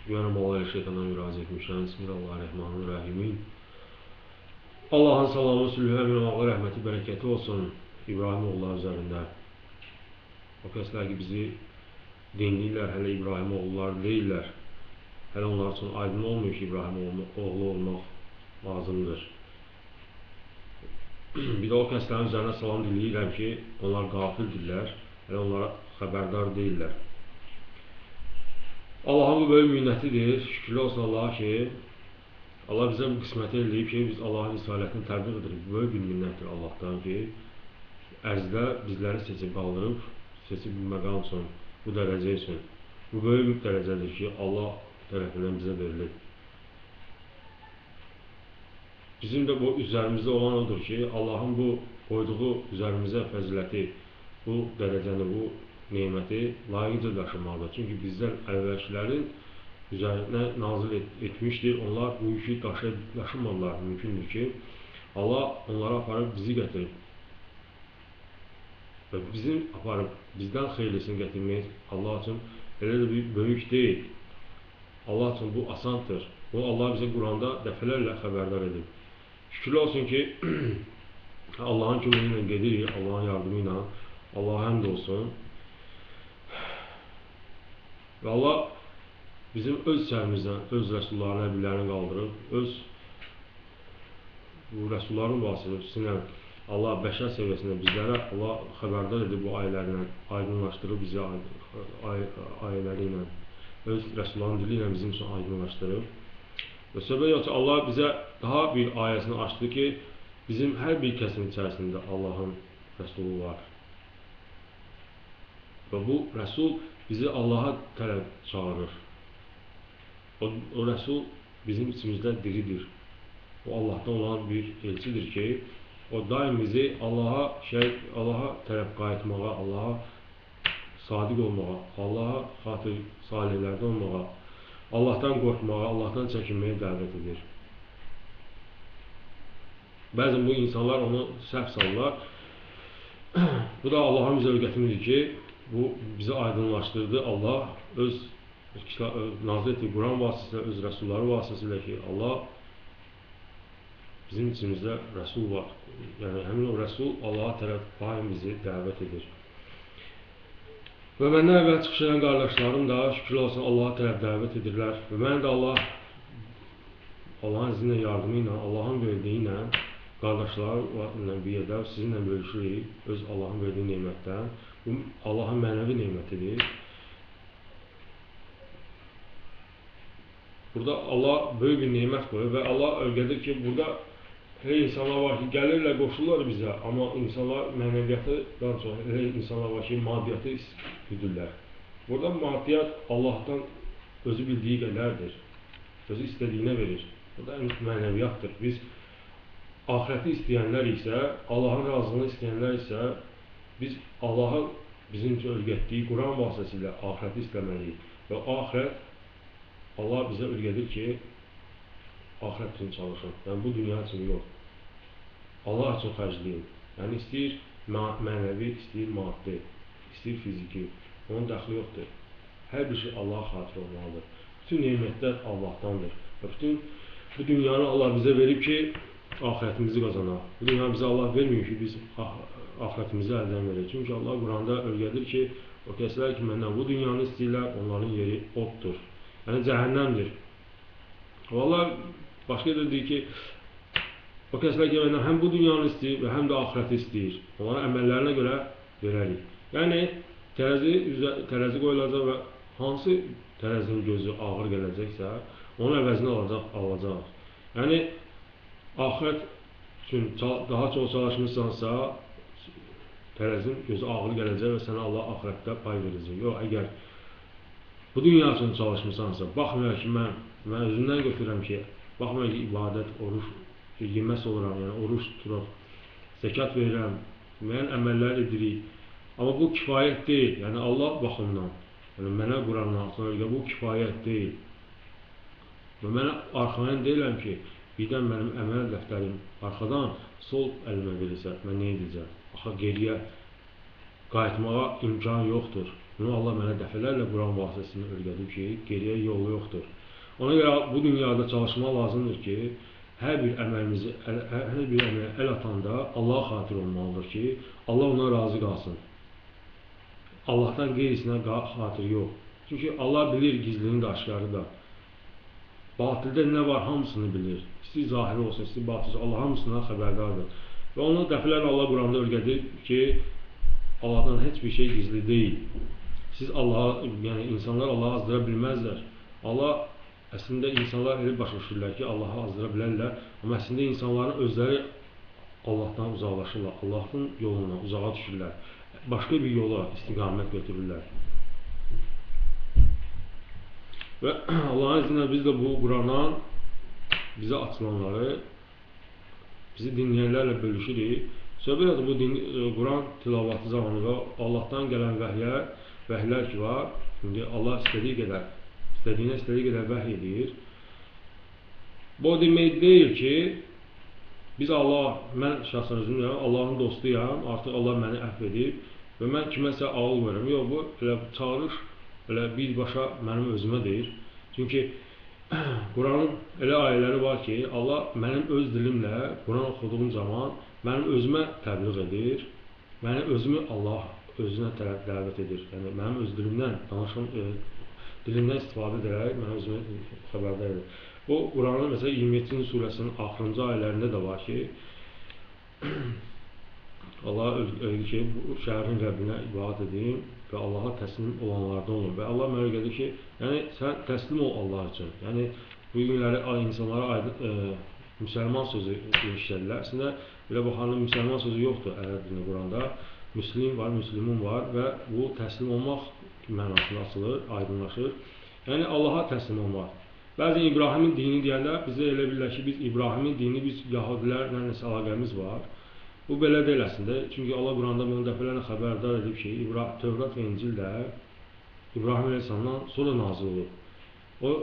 Güvənəm Allah ilə şeytandan müraciət etmişəm. Bismillahirrahmanirrahim. Allahın salamı, sülhü, əmin olmağı, rəhməti, bərəkəti olsun İbrahim oğulları üzərində. O kəslər ki, bizi dinləyirlər, hələ İbrahim oğulları deyirlər. Hələ onlar üçün aydın olmuyor ki, İbrahim oğlu olmaq lazımdır. Bir də o kəslərin üzərinə salam diləyirəm ki, onlar qafildirlər, hələ onlara xəbərdar deyirlər. Allahın bu böyük minnətidir, şükürlər olsun Allaha ki, Allah bizə bu qisməti eləyib ki, biz Allahın risalətini təbliğ edirik. Bu böyük bir minnətdir Allahdan ki, ərzdə bizləri seçib qaldırıb, seçib bu məqam üçün, bu dərəcə üçün. Bu böyük bir dərəcədir ki, Allah tərəfindən bizə verilib. Bizim də bu üzərimizdə olan odur ki, Allahın bu qoyduğu üzərimizə fəziləti, bu dərəcəni, bu neməti layiqincə daşımalıdır. Çünki bizdən əvvəlkilərin üzərinə nazil etmişdir. Onlar bu yükü daşımadılar. Mümkündür ki, Allah onlara aparıb bizi gətirib. Və bizim aparıb bizdən xeyirlisini gətirmək Allah üçün elə də bir böyük deyil. Allah üçün bu asandır. Bunu Allah bizə Quranda dəfələrlə xəbərdar edib. Şükürlər olsun ki, Allahın köməyi ilə gedirik, Allahın yardımı ilə. Allaha həmd olsun. Və Allah bizim öz içərimizdən, öz rəsullarını, nəbilərini qaldırıb, öz bu rəsulların vasitəsilə Allah bəşər səviyyəsində bizlərə Allah xəbərdar edib bu ayələrlə, aydınlaşdırıb bizi ayələri ilə, öz rəsulların dili ilə bizim üçün aydınlaşdırıb. Və söhbət yox ki, Allah bizə daha bir ayəsini açdı ki, bizim hər bir kəsin içərisində Allahın rəsulu var. Və bu rəsul bizi Allaha tərəf çağırır. O rəsul bizim içimizdə diridir. O Allahdan olan bir elçidir ki, o daim bizi Allaha tərəf qayıtmağa, Allaha sadiq olmağa, Allaha xatir salihlərdə olmağa, Allahdan qorxmağa, Allahdan çəkinməyə dəvət edir. Bəzən bu insanlar onu səhv salırlar. Bu da Allahın bizə öyrətimidir ki, bu bizi aydınlaşdırdı. Allah öz nazil etdiyi Quran vasitəsilə, öz rəsulları vasitəsilə ki, Allah bizim içimizdə rəsul var. Yəni, həmin o rəsul Allaha tərəf daim bizi dəvət edir. Və məndən əvvəl çıxış edən qardaşlarım da şükürlər olsun Allaha tərəf dəvət edirlər. Və mən də Allahın izni ilə, yardımı ilə, Allahın verdiyi ilə qardaşlarla bir yerdə sizinlə bölüşürük öz Allahın verdiyi nemətdən. Bu Allahın mənəvi nemətidir. Burada Allah böyük bir nemət qoyur və Allah öyrədir ki, burada elə insanlar var ki, gəlirlər, qoşulurlar bizə, amma insanlar mənəviyyatdan çox elə insanlar var ki, maddiyyatı güdürlər. Burada maddiyyat Allahdan özü bildiyi qədərdir, özü istədiyinə verir. Burada mənəviyyatdır. Biz axirəti istəyənlər isə, Allahın razılığını istəyənlər isə, biz Allahın bizim üçün öyrətdiyi Quran vasitəsilə axirəti istəməliyik. Və axirət, Allah bizə öyrədir ki, axirət üçün çalışın. Yəni, bu dünya üçün yox. Allah üçün xərcləyin. Yəni, istəyir mənəvi, istəyir maddi, istəyir fiziki. Onun dəxli yoxdur. Hər bir şey Allaha xatir olmalıdır. Bütün nemətlər Allahdandır. Və bütün bu dünyanı Allah bizə verib ki, axirətimizi qazanaq. Bu dünyanı bizə Allah verməyib ki, biz axirətimizi əldən verək. Çünki Allah Quranda öyrədir ki, o kəslər ki, məndən bu dünyanı istəyirlər, onların yeri oddur. Yəni, cəhənnəmdir. Və Allah başqa yerdə deyir ki, o kəslər ki, məndən həm bu dünyanı istəyir və həm də axirəti istəyir. Onların əməllərinə görə verərik. Yəni, tərəzi qoyulacaq və hansı tərəzinin gözü ağır gələcəksə, onun əvəzini alacaq. Yəni, axirət üçün daha çox çalışmışsansa, tərəzin gözü ağır gələcək və sənə Allah axirətdə pay verəcək. Yox, əgər bu dünya üçün çalışmışsansa, baxmayaraq ki, mən özümdən götürürəm ki, baxmayaraq ki, ibadət, oruç, yeməs oluram, yəni oruç tuturuq, zəkat verirəm, müəyyən əməllər edirik. Amma bu kifayət deyil, yəni Allah baxımından, yəni mənə Qurandan sonra bu kifayət deyil. Və mənə arxayın deyiləm ki, birdən mənim əməl dəftərim arxadan sol əlimə verilsə, mən nə edəcəm? Axı, geriyə qayıtmağa imkan yoxdur. Bunu Allah mənə dəfələrlə Quran vasitəsilə öyrədib ki, geriyə yolu yoxdur. Ona görə bu dünyada çalışmaq lazımdır ki, hər bir əməlimizi, hər bir əmələ əl atanda Allaha xatir olmalıdır ki, Allah ona razı qalsın. Allahdan qeyrisinə xatir yox. Çünki Allah bilir gizlini də, aşkarı da. Batildə nə var, hamısını bilir. İstəyir zahiri olsun, istəyir batil olsun, Allah hamısından xəbərdardır. Və onu dəfələrlə Allah Quranda öyrədir ki, Allahdan heç bir şey gizli deyil. Siz Allaha, yəni insanlar Allahı azdıra bilməzlər. Allah əslində insanlar elə başa düşürlər ki, Allahı azdıra bilərlər, amma əslində insanların özləri Allahdan uzaqlaşırlar, Allahın yolundan uzağa düşürlər, başqa bir yola istiqamət götürürlər. Və Allahın izni ilə biz də bu Qurandan bizə açılanları, bizi dinləyənlərlə bölüşürük. Söhbət bu Quran tilavatı zamanı və Allahdan gələn vəhlər ki var, indi Allah istədiyi qədər, istədiyinə istədiyi qədər vəhy edir. Bu o demək deyil ki, biz Allah, mən şəxsən özüm deyirəm, Allahın dostuyam, artıq Allah məni əfv edib və mən kiməsə ağıl verirəm. Yox, bu elə çağırış, elə birbaşa mənim özümə deyir. Çünki Quranın elə ayələri var ki, Allah mənim öz dilimlə Quran oxuduğum zaman mənim özümə təbliğ edir, məni özümü Allah özünə tərəf dəvət edir. Yəni, mənim öz dilimdən, danışım, dilimdən istifadə edərək mənə özümü xəbərdar edir. Bu, Quranın məsələn 27-ci surəsinin axırıncı ayələrində də var ki, Allah öyrədir ki, bu şəhərin Rəbbinə ibadət edin və Allaha təslim olanlardan olun. Və Allah mənə öyrədir ki, yəni sən təslim ol Allah üçün. Yəni, bu günləri insanlara müsəlman sözü işlədilər. Əslində, belə baxanda müsəlman sözü yoxdur ərəb dilində Quranda. Müslim var, müslimun var və bu təslim olmaq mənasında açılır, aydınlaşır. Yəni, Allaha təslim olmaq. Bəzən İbrahimin dini deyəndə bizə elə bilirlər ki, biz İbrahimin dini, biz yahudilərlə nəsə əlaqəmiz var. Bu belə deyil əslində. Çünki Allah Quranda bunu dəfələrlə xəbərdar edib ki, Tövrat və İncil də İbrahim əleyhissalamdan sonra nazil olub. O,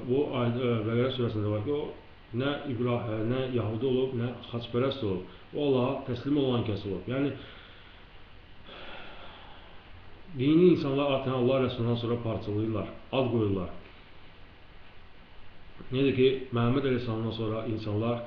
bu Bəqərə surəsində var ki, o nə Yahudi olub, nə xaçpərəst olub. O Allaha təslim olan kəs olub. Yəni, dini insanlar artıq Allah Rəsulundan sonra parçalayırlar, ad qoyurlar. Necə ki, Məhəmməd əleyhissalamdan sonra insanlar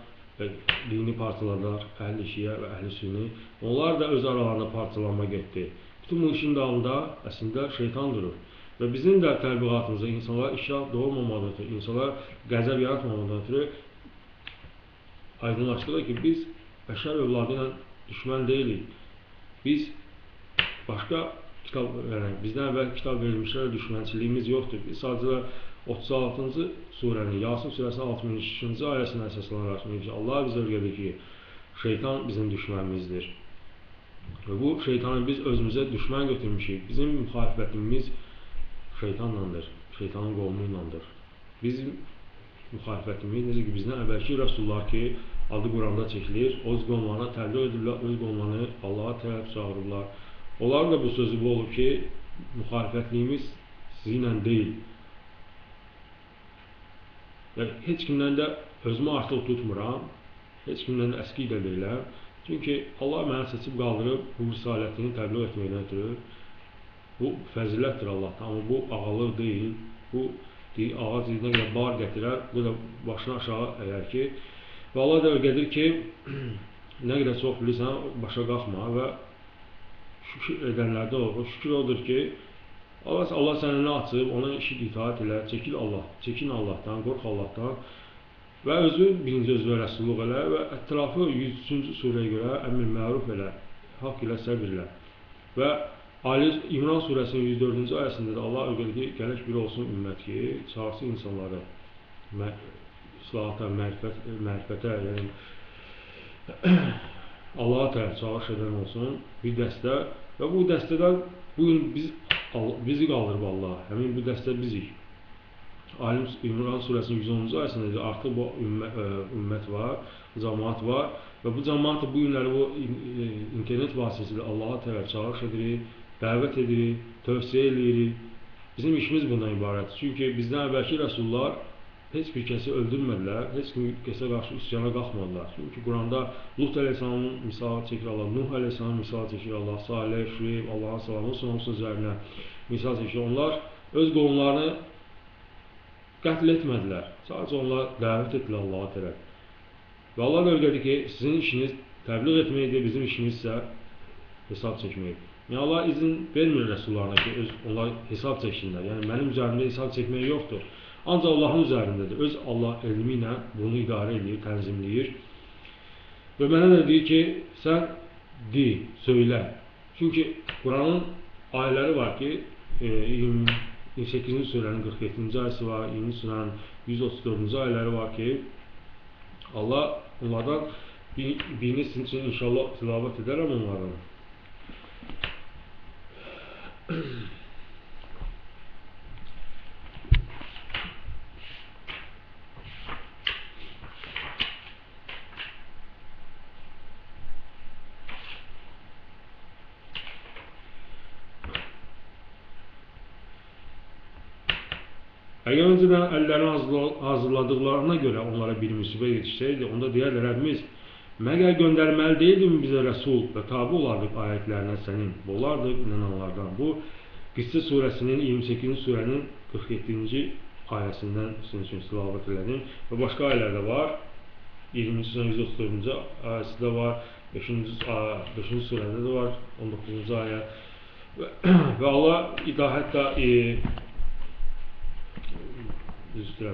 dini parçaladılar, əhl-i şiə və əhl-i sünni. Onlar da öz aralarında parçalanma getdi. Bütün bu işin dalında əslində şeytan durur. Və bizim də təbliğatımıza insanlar işə doğurmamadan ötürü, insanlar qəzəb yaratmamadan ötürü aydınlaşdırır ki, biz bəşər övladı ilə düşmən deyilik. Biz başqa kitab, yəni bizdən əvvəl kitab verilmişlərlə düşmənçiliyimiz yoxdur. Biz sadəcə 36-cı surənin, Yasin surəsinin 63-cü ayəsinə əsaslanaraq ki, Allah bizə öyrədir ki, şeytan bizim düşmənimizdir. Və bu şeytanı biz özümüzə düşmən götürmüşük. Bizim müxalifətimiz şeytanlandır, şeytanın qovmu ilandır. Bizim müxalifətimiz, necə ki, bizdən əvvəlki rəsullar ki, adı Quranda çəkilir, öz qovmlarına təbliğ edirlər, öz qovmlarını Allaha tərəf çağırırlar. Onların da bu sözü bu olub ki, müxalifətliyimiz sizinlə deyil. Və heç kimdən də özümü artıq tutmuram, heç kimdən də əski də deyiləm. Çünki Allah məni seçib qaldırıb bu risalətini təbliğ etməkdən ötürü. Bu fəzilətdir Allahdan, amma bu ağalıq deyil. Bu ağac nə qədər bar gətirər, bu da başını aşağı əyər ki. Və Allah da öyrədir ki, nə qədər çox bilirsən, başa qalxma və şükür edənlərdə olur. Şükür odur ki, Allah sənə nə açıb, ona işit itaat elə, çəkil Allah, çəkin Allahdan, qorx Allahdan və özü birinci özünə rəsulluq elə və ətrafı 103-cü surəyə görə əmr məruf elə, haqq ilə səbir elə. Və Ali İmran surəsinin 104-cü ayəsində də Allah öyrədir ki, gələk bir olsun ümmət ki, çağırsın insanları islahata, mərifətə, yəni Allaha tərəf çağırış edən olsun bir dəstə və bu dəstədən bugün bizi qaldırıb Allah, həmin bu dəstə bizik. Ali İmran surəsinin 110-cu ayəsində də artıq bu ümmət var, cəmaat var və bu cəmaat bu günləri bu internet vasitəsilə Allaha tərəf çağırış edirik, dəvət edirik, tövsiyə edirik. Bizim işimiz bundan ibarətdir. Çünki bizdən əvvəlki rəsullar heç bir kəsi öldürmədilər, heç bir kəsə qarşı üsyana qalxmadılar. Çünki Quranda Lut əleyhissalamın misalı çəkir Allah, Nuh əleyhissalamın misalı çəkir Allah, Salih, Şüeyb, Allahın salamı olsun onun üzərinə misal çəkir. Onlar öz qohumlarını qətl etmədilər. Sadəcə onlar dəvət etdilər Allaha tərəf. Və Allah da öyrədi ki, sizin işiniz təbliğ etməkdir, bizim işimiz isə hesab çəkməkdir. Yəni Allah izin vermir rəsullarına ki, onlar hesab çəksinlər. Yəni mənim üzərimdə hesab çəkmək yoxdur. Ancaq Allahın üzərindədir. Öz Allah elmi ilə bunu idarə edir, tənzimləyir. Və mənə də deyir ki, sən de, söylə. Çünki Quranın ayələri var ki, 28-ci surənin 47-ci ayəsi var, 20-ci surənin 134-cü ayələri var ki, Allah onlardan birini sizin üçün inşallah tilavət edərəm onlardan. Əgər öncədən əllərini hazırladıqlarına görə onlara bir müsibət yetişsəydi, onda deyərlər, Rəbbimiz, məgər göndərməli deyildimi bizə Rəsul və tabi olardıq ayətlərinə sənin, olardıq inananlardan. Bu, Qissə surəsinin 28-ci surənin 47-ci ayəsindən sizin üçün tilavət elədim. Və başqa ayələr də var. 20-ci surənin 134-cü ayəsi də var, 5-ci surədə də var, 19-cu ayə. Və Allah hətta üzr.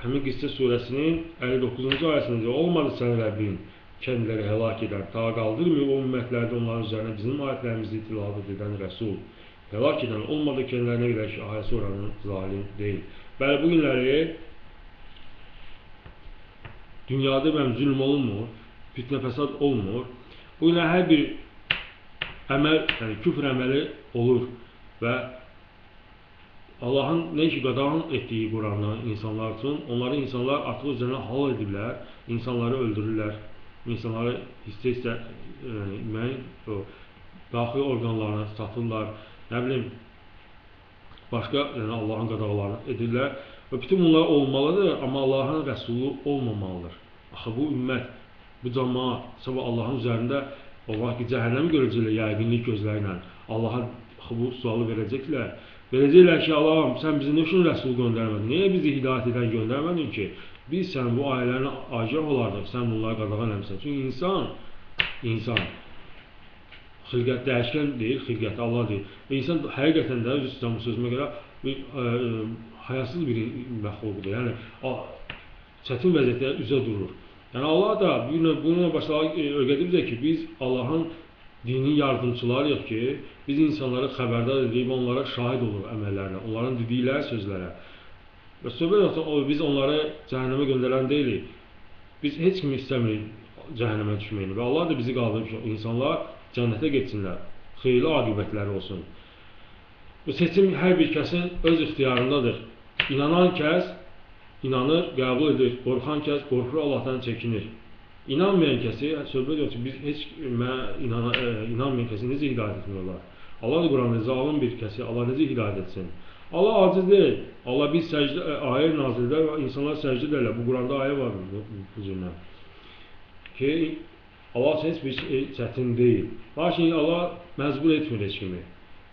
Həmin Qissə surəsinin 59-cu ayəsində deyir, olmadı sənin Rəbbin kəndləri həlak edən, ta qaldırmıyor o ümmətlərdə onların üzərinə bizim ayətlərimizi tilavət edən Rəsul. Həlak edən olmadı kəndlərinə görə ki, ayəsi oranın zalim deyil. Bəli, bu günləri dünyada bəm zülm olunmur, fitnə fəsad olmur. Bu günlər hər bir əməl, yəni küfr əməli olur və Allahın nə ki qadağan etdiyi Qurandan insanlar üçün, onları insanlar artıq üzərinə halal ediblər, insanları öldürürlər, insanları hissə-hissə müəyyən daxili orqanlarını satırlar, nə bilim, başqa yəni Allahın qadağalarını edirlər və bütün bunlar olmalıdır, amma Allahın rəsulu olmamalıdır. Axı bu ümmət, bu cəmaat sabah Allahın üzərində o vaxt ki, cəhənnəmi görəcəklər yəqinlik gözləri ilə. Allaha bu sualı verəcəklər. Verəcəklər ki, Allahım, sən bizi nə üçün rəsul göndərmədin? Niyə bizi hidayət edən göndərmədin ki? Biz sən bu ayələrinə agah olardıq, sən bunları qadağan eləmişsən. Çünki insan xilqət dəyişkən deyil, xilqəti Allah deyil. Və insan həqiqətən də, üzr istəyirəm bu sözümə görə, bir, hayasız bir məxluqdur. Yəni, çətin vəziyyətdə üzə durur. Yəni Allah da bununla başla öyrədir bizə ki, biz Allahın dinin yardımçılarıyıq ki, biz insanları xəbərdar edirik və onlara şahid oluruq əməllərinə, onların dedikləri sözlərə. Və söhbət yoxsa, biz onları cəhənnəmə göndərən deyilik. Biz heç kimi istəmirik cəhənnəmə düşməyini və Allah da bizi qaldırır ki, insanlar cənnətə getsinlər, xeyirli aqibətləri olsun. Bu seçim hər bir kəsin öz ixtiyarındadır. İnanan kəs inanır, qəbul edir. Qorxan kəs qorxur, Allahdan çəkinir. İnanmayan kəsi, söhbət yoxdur, biz heç inanmayan kəsi necə hidayət etmək olar? Allah da Quranda zalim bir kəsi Allah necə hidayət etsin? Allah aciz deyil. Allah bir səcdə, ayə nazil edər və insanlar səcdə edərlər. Bu Quranda ayə var bu cürlə. Ki, Allah üçün heç bir şey çətin deyil. Lakin Allah məcbur etmir heç kimi.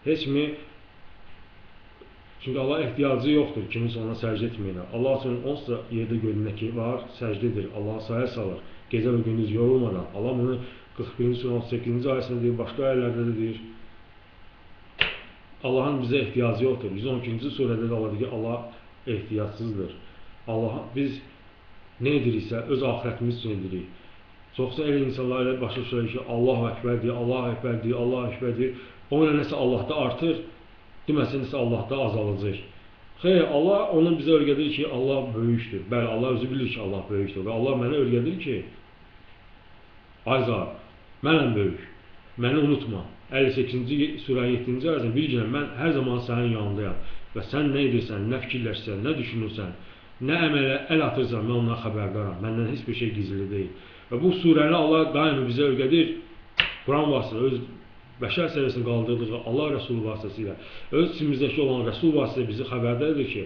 Heç kimi. Çünki Allah ehtiyacı yoxdur kiminsə ona səcdə etməyinə. Allah üçün onsuz da yerdə göydə ki var, səcdə edir. Allah saya salır. Gecə və gündüz yorulmadan. Allah bunu 41-ci surənin 38-ci ayəsində deyir, başqa ayələrdə də deyir. Allahın bizə ehtiyacı yoxdur. 112-ci surədə də Allah deyir ki, Allah ehtiyacsızdır. Allah, biz nə ediriksə öz axirətimiz üçün edirik. Çoxsa elə insanlar elə başa düşürlər ki, Allahu Əkbər deyir, Allahu Əkbər deyir, Allahu Əkbər deyir. Onunla nəsə Allahda artır, deməsə nəsə Allahda azalacaq. Xeyr, Allah onu bizə öyrədir ki, Allah böyükdür. Bəli, Allah özü bilir ki, Allah böyükdür. Və Allah mənə öyrədir ki, Ayza, mənəm böyük, məni unutma. 58-ci surənin 7-ci ayəsində bil ki, mən hər zaman sənin yanındayam. Və sən nə edirsən, nə fikirləşsən, nə düşünürsən, nə əmələ əl atırsan, mən ondan xəbərdaram. Məndən heç bir şey gizli deyil. Və bu surəni Allah daima bizə öyrədir. Quran vasitəsilə öz bəşər səviyyəsini qaldırdığı Allah Rəsulü vasitəsilə, öz içimizdəki olan Rəsul vasitəsilə bizi xəbərdar edir ki,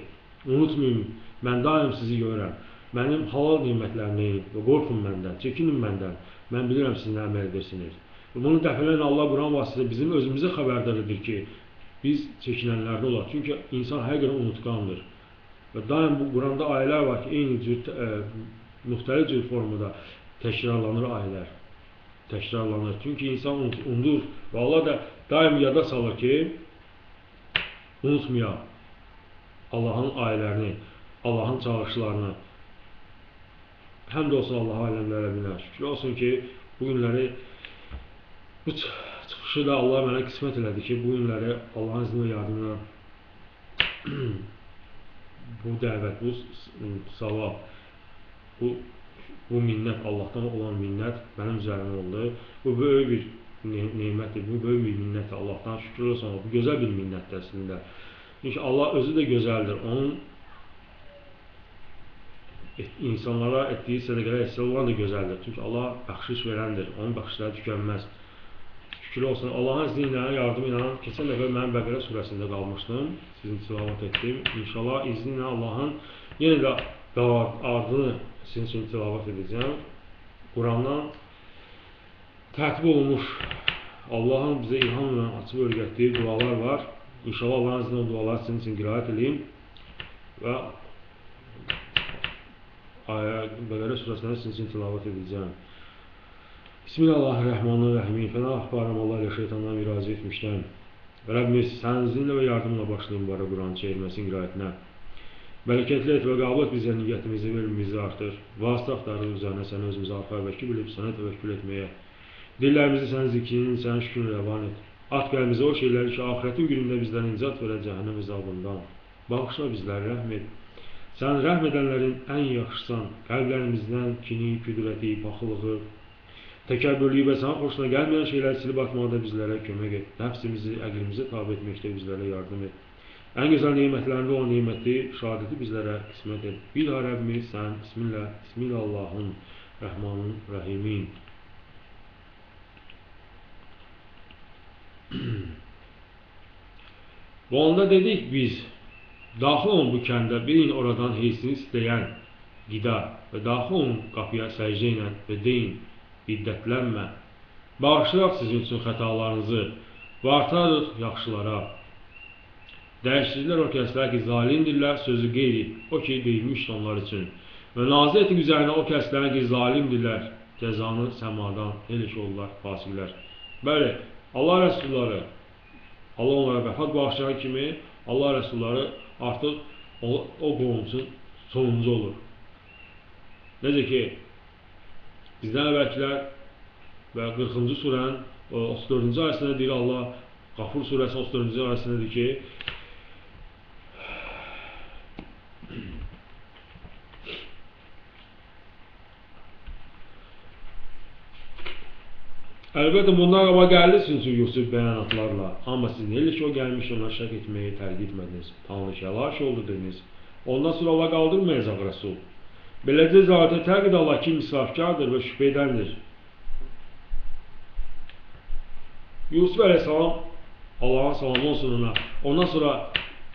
unutmayın, mən daim sizi görürəm, mənim halal nemətlərini yiyin və qorxun məndən, çəkinin məndən, mən bilirəm siz nə əməl edirsiniz. Və bunu dəfələrlə Allah Quran vasitəsilə bizim özümüzə xəbərdar edir ki, biz çəkinənlərdə olaq. Çünki insan həqiqətən unutqandır. Və daim bu Quranda ayələr var ki, eyni cür, müxtəlif cür formada təkrarlanır ayələr. Təkrarlanır. Çünki insan unudur və Allah da daim yada salır ki, unutmayaq Allahın ayələrini, Allahın çağırışlarını. Həmd olsun Allaha, aləmlərə binə. Şükür olsun ki, bu günləri bu çıxışı da Allah mənə qismət elədi ki, bu günləri Allahın izni və yardımıyla bu dəvət, bu savab, bu minnət, Allahdan olan minnət mənim üzərimə oldu. Bu böyük bir nemətdir, bu böyük bir minnətdir Allahdan. Şükür olsun, bu gözəl bir minnətdir əslində. Çünki Allah özü də gözəldir. Onun insanlara etdiyi sədəqələr etsə olan da gözəldir. Çünki Allah bəxşiş verəndir, onun bəxşişləri tükənməz. Şükür olsun, Allahın izni ilə, yardımı ilə keçən dəfə mən Bəqərə surəsində qalmışdım, sizin tilavət etdim. İnşallah izni ilə Allahın yenə də ardını sizin üçün tilavət edəcəm. Qurandan tərtib olunmuş Allahın bizə ilhamla açıb öyrətdiyi dualar var. İnşallah Allahın izni ilə o duaları sizin üçün qiraət edeyim və Bəqərə surəsindən sizin üçün tilavət edəcəm. Bismillahirrahmanirrahim. Fənah axbarım Allah ilə şeytandan müraciət etmişdən. Rəbbimiz sənin izinlə və yardımla başlayın bu ara Quranı çevirməsinin qiraətinə. Bərəkətli et və qəbul et bizə niyyətimizi və elmimizi artır. Vasitə axtarır üzərinə səni özümüzə arxa vəkil bilib sənə təvəkkül etməyə. Dillərimizi sənin zikrinin, sənin şükrünü rəvan et. At qəlbimizə o şeyləri ki, axirətin günündə bizlərə nicat verə cəhənnəm əzabından. Bağışla bizləri, rəhm et. Sən rəhm edənlərin ən yaxşısan. Qəlblərimizdən kini, küdrəti, paxıllığı, təkəbbürlüyü və sənin xoşuna gəlməyən şeyləri silib atmaqda bizlərə kömək et. Nəfsimizi, əqlimizə tabi etməkdə bizlərə yardım et. Ən gözəl nemətlərində olan neməti, şəhadəti bizlərə qismət et. Bir daha Rəbbimiz sən, Bismillah, Bismillah Allahın, Rəhmanın, Rəhimin. Və onda dedik biz, daxil olun bu kəndə, bilin oradan heysini istəyən qida və daxil olun qapıya səcdə ilə və deyin, hiddətlənmə. Bağışlayaq sizin üçün xətalarınızı və artarıq yaxşılara. Dəyişdirdilər o kəslər ki, zalimdirlər, sözü qeyri, o ki, deyilmişdi onlar üçün. Və nazil etdik üzərinə o kəslərin ki, zalimdirlər, cəzanı səmadan, elə ki, oldular fasiqlər. Bəli, Allah rəsulları, Allah onlara vəfat bağışlayan kimi, Allah rəsulları artıq o qovum üçün sonuncu olur. Necə ki, bizdən əvvəlkilər və 40-cı surənin 34-cü ayəsində deyir Allah, Qafur surəsinin 34-cü ayəsində deyir ki, əlbəttə bundan qabaq gəldi sizin üçün Yusuf bəyanatlarla, amma siz nə elə ki o gəlmiş ona şək etməyi tərk etmədiniz, Tanrı ki, həlak oldu dediniz. Ondan sonra Allah qaldırmayacaq Rəsul. Beləcə zalətə tərk edə Allah ki, misafkardır və şübhə edəndir. Yusuf əleyhissalam, Allahın salamı olsun ona. Ondan sonra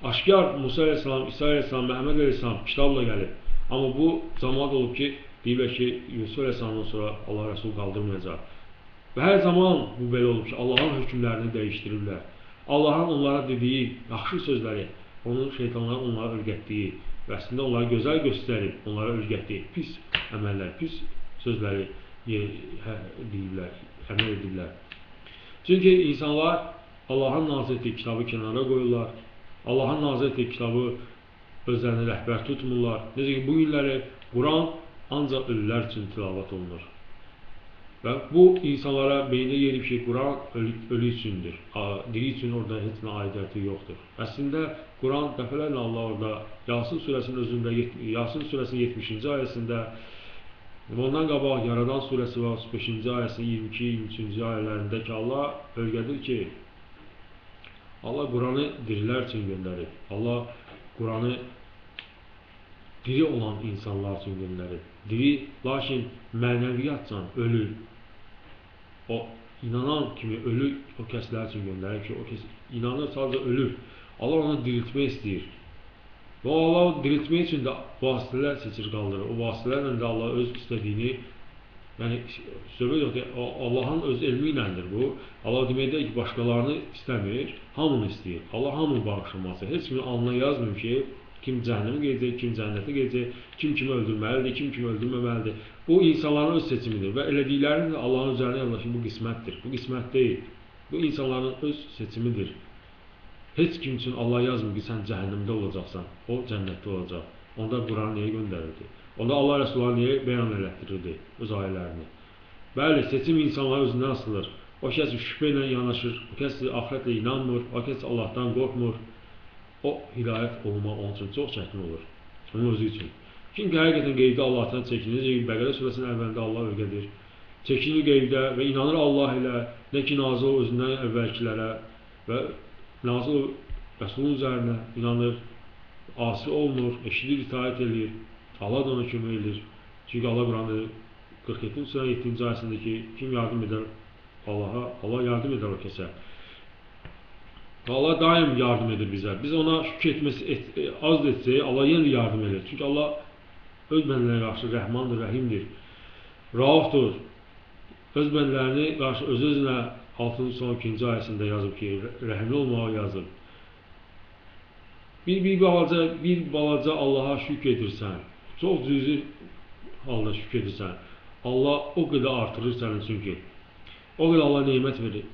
aşkar Musa əleyhissalam, İsa əleyhissalam, Məhəmməd əleyhissalam kitabla gəlib. Amma bu cəmaat olub ki, deyiblər ki, Yusuf əleyhissalamdan sonra Allah Rəsul qaldırmayacaq. Və hər zaman bu belə olub ki, Allahın hökmlərini dəyişdirirlər. Allahın onlara dediyi yaxşı sözləri, onun şeytanlara onlara öyrətdiyi və əslində onlara gözəl göstərib, onlara öyrətdiyi pis əməllər, pis sözləri deyiblər, əməl ediblər. Çünki insanlar Allahın nazil etdiyi kitabı kənara qoyurlar, Allahın nazil etdiyi kitabı özlərini rəhbər tutmurlar. Necə ki, bu günləri Quran ancaq ölülər üçün tilavət olunur. Və bu insanlara beyində yerib ki, Quran ölü üçündür, diri üçün orada heç nə aidiyyəti yoxdur. Əslində, Quran dəfələrlə Allah orada Yasin surəsinin özündə, Yasin surəsinin 70-ci ayəsində, ondan qabaq Yaradan surəsi var, 35-ci ayəsinin 22-23-cü ayələrində ki, Allah öyrədir ki, Allah Quranı dirilər üçün göndərib. Allah Quranı diri olan insanlar üçün göndərib. Diri, lakin mənəviyyatla ölü, o inanan kimi ölü o kəslər üçün göndərir ki, o kəs inanır, sadəcə ölür. Allah onu diriltmək istəyir. Və Allah diriltmək üçün də vasitələr seçir, qaldırır. O vasitələrlə də Allah öz istədiyini, yəni söhbət yoxdur, Allahın öz elmi iləndir bu. Allah demək deyil ki, başqalarını istəmir, hamını istəyir. Allah hamını bağışlaması. Heç kimin alnına yazmır ki, kim cəhənnəmə gedəcək, kim cənnətə gedəcək, kim kimi öldürməlidir, kim kimi öldürməməlidir. Bu insanların öz seçimidir və elədiklərinin də Allahın üzərinə yazılır ki, bu qismətdir. Bu qismət deyil. Bu insanların öz seçimidir. Heç kim üçün Allah yazmır ki, sən cəhənnəmdə olacaqsan, o cənnətdə olacaq. Onda Quranı niyə göndərirdi? Onda Allah Rəsulları niyə bəyan elətdirirdi öz ayələrini? Bəli, seçim insanların özündən asılır. O kəs şübhə ilə yanaşır, o kəs axirətlə inanmır, o kəs Allahdan qorxmur. O hidayət olmaq onun üçün çox çətin olur, onun özü üçün. Kim ki, həqiqətən qeybdə Allahdan çəkinir, necə ki, Bəqərə surəsinin əvvəlində Allah öyrədir. Çəkinir qeybdə və inanır Allah ilə, nə ki, nazil özündən əvvəlkilərə və nazil Rəsulun üzərinə inanır, asi olmur, eşidir, itaət eləyir, Allah da ona kömək eləyir. Çünki Allah Quranda 47-ci surənin 7-ci ayəsində ki, kim yardım edər Allaha, Allah yardım edər o kəsə. Allah daim yardım edir bizə. Biz ona şükür etməsi az da etsək, Allah yenə də yardım edir. Çünki Allah öz bəndələrinə qarşı rəhmandır, rəhimdir, raufdur. Öz bəndələrini qarşı öz-özünə 6-cı son 2-ci ayəsində yazıb ki, rəhimli olmağı yazıb. Bir balaca Allaha şükür edirsən, çox cüzi halda şükür edirsən, Allah o qədər artırır sənin üçün ki, o qədər Allah nemət verir.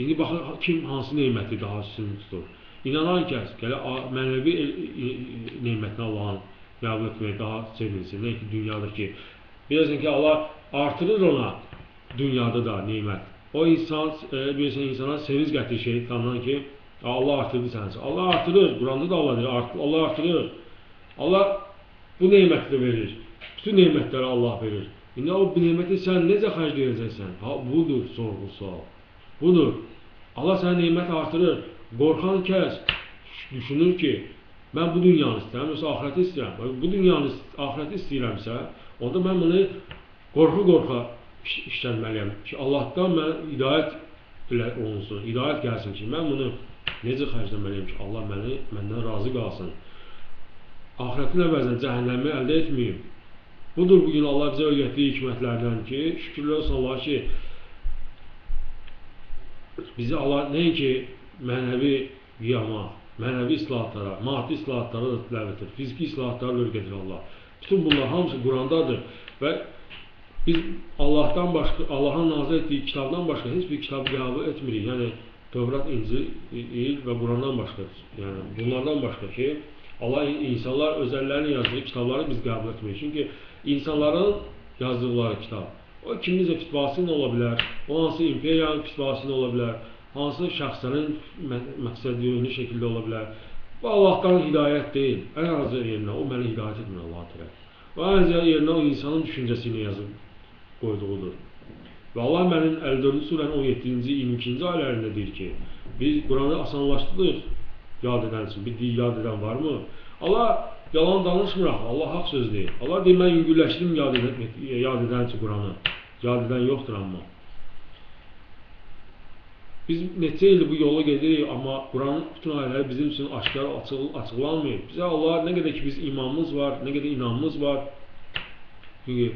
İndi baxın, kim hansı neməti daha üstün tutur. İnanan kəs, gələ mənəvi nemətini Allahın qəbul etməyə daha sevinsin. Nə ki, dünyadakı. Bilirsən ki, Allah artırır ona dünyada da nemət. O insan, bilirsən, insana sevinç gətirir şeytandan ki, Allah artırdı sənin üçün. Allah artırır, Quranda da Allah deyir, Allah artırır. Allah bu neməti də verir. Bütün nemətləri Allah verir. İndi o bu neməti sən necə xərcləyəcəksən? Ha, budur sorğu sual. Budur. Allah sənə nemət artırır. Qorxan kəs düşünür ki, mən bu dünyanı istəyirəm, yoxsa axirəti istəyirəm. Bu dünyanı, axirəti istəyirəmsə, onda mən bunu qorxu-qorxa işlənməliyəm ki, Allahdan mən hidayət ilə olunsun, hidayət gəlsin ki, mən bunu necə xərcləməliyəm ki, Allah məndən razı qalsın. Axirətin əvəzinə cəhənnəmi əldə etməyim. Budur bugün Allah bizə öyrətdiyi hikmətlərdən ki, şükürlər olsun Allaha ki, bizi Allah nəinki mənəvi qiyama, mənəvi islahatlara, maddi islahatlara da dəvət edir, fiziki islahatlara da öyrədir Allah. Bütün bunlar hamısı Qurandadır və biz Allahdan başqa, Allahın nazil etdiyi kitabdan başqa heç bir kitabı qəbul etmirik. Yəni Tövrat, İncil və Qurandan başqa, yəni bunlardan başqa ki, Allah insanlar öz əllərini yazdığı kitabları biz qəbul etmirik. Çünki insanların yazdıqları kitab, o kiminizə fitvası ilə ola bilər, o hansı imperiyanın fitvası ilə ola bilər, hansı şəxslərin məqsədi yönlü şəkildə ola bilər. Bu Allahdan hidayət deyil. Ən azı yerinə o məni hidayət etmir Allah tərəf. O ən azı yerinə o insanın düşüncəsi ilə yazıb qoyduğudur. Və Allah mənim 54-cü surənin 17-ci, 22-ci ayələrində deyir ki, biz Quranı asanlaşdırdıq yad edən üçün. Bir dil yad edən varmı? Allah yalan danışmır axı, Allah haqq söz deyir. Allah deyir, mən yüngülləşdirdim yad edən üçün Quranı. Yad edən yoxdur amma. Biz neçə ildir bu yola gedirik, amma Quranın bütün ayələri bizim üçün aşkar açıqlanmır. Bizə Allah nə qədər ki biz imanımız var, nə qədər inanımız var. Çünki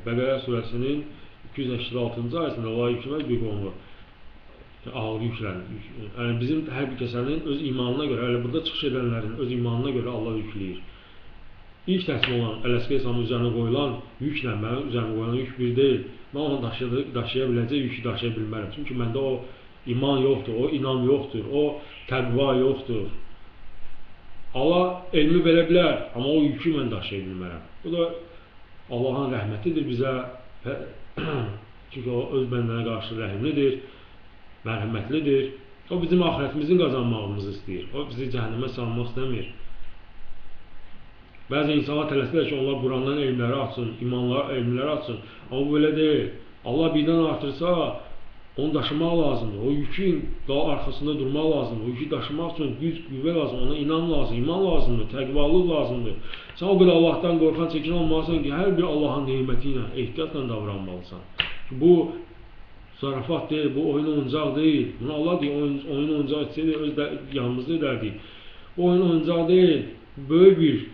Bəqərə surəsinin 286-cı ayəsində Allah yükləməz bir qovmu ağır yüklənir. Yəni bizim hər bir kəsənin öz imanına görə, elə burada çıxış edənlərin öz imanına görə Allah yükləyir. İlk təslim olan Ələsqə İslamın üzərinə qoyulan yüklə mənim üzərinə qoyulan yük bir deyil. Mən onu daşıya biləcək yükü daşıya bilmərəm. Çünki məndə o iman yoxdur, o inam yoxdur, o təqva yoxdur. Allah elmi verə bilər, amma o yükü mən daşıya bilmərəm. Bu da Allahın rəhmətidir bizə. Çünki o öz bəndələrə qarşı rəhimlidir, mərhəmətlidir. O bizim axirətimizin qazanmağımızı istəyir. O bizi cəhənnəmə salmaq istəmir. Bəzi insanlar tələsirlər ki, onlar Qurandan elmləri açsın, imanları, elmləri açsın. Amma bu belə deyil. Allah birdən artırsa, onu daşımaq lazımdır. O yükün daha arxasında durmaq lazımdır. O yükü daşımaq üçün güc, qüvvə lazımdır, ona inan lazım, iman lazımdır, təqvalıq lazımdır. Sən o qədər Allahdan qorxan, çəkin olmalısan ki, hər bir Allahın neməti ilə, ehtiyatla davranmalısan. Bu, zarafat deyil, bu oyun oyuncaq deyil. Bunu Allah deyir, oyun oyuncaq etsəydi, öz yanımızda edərdik. Bu oyun oyuncaq deyil, böyük bir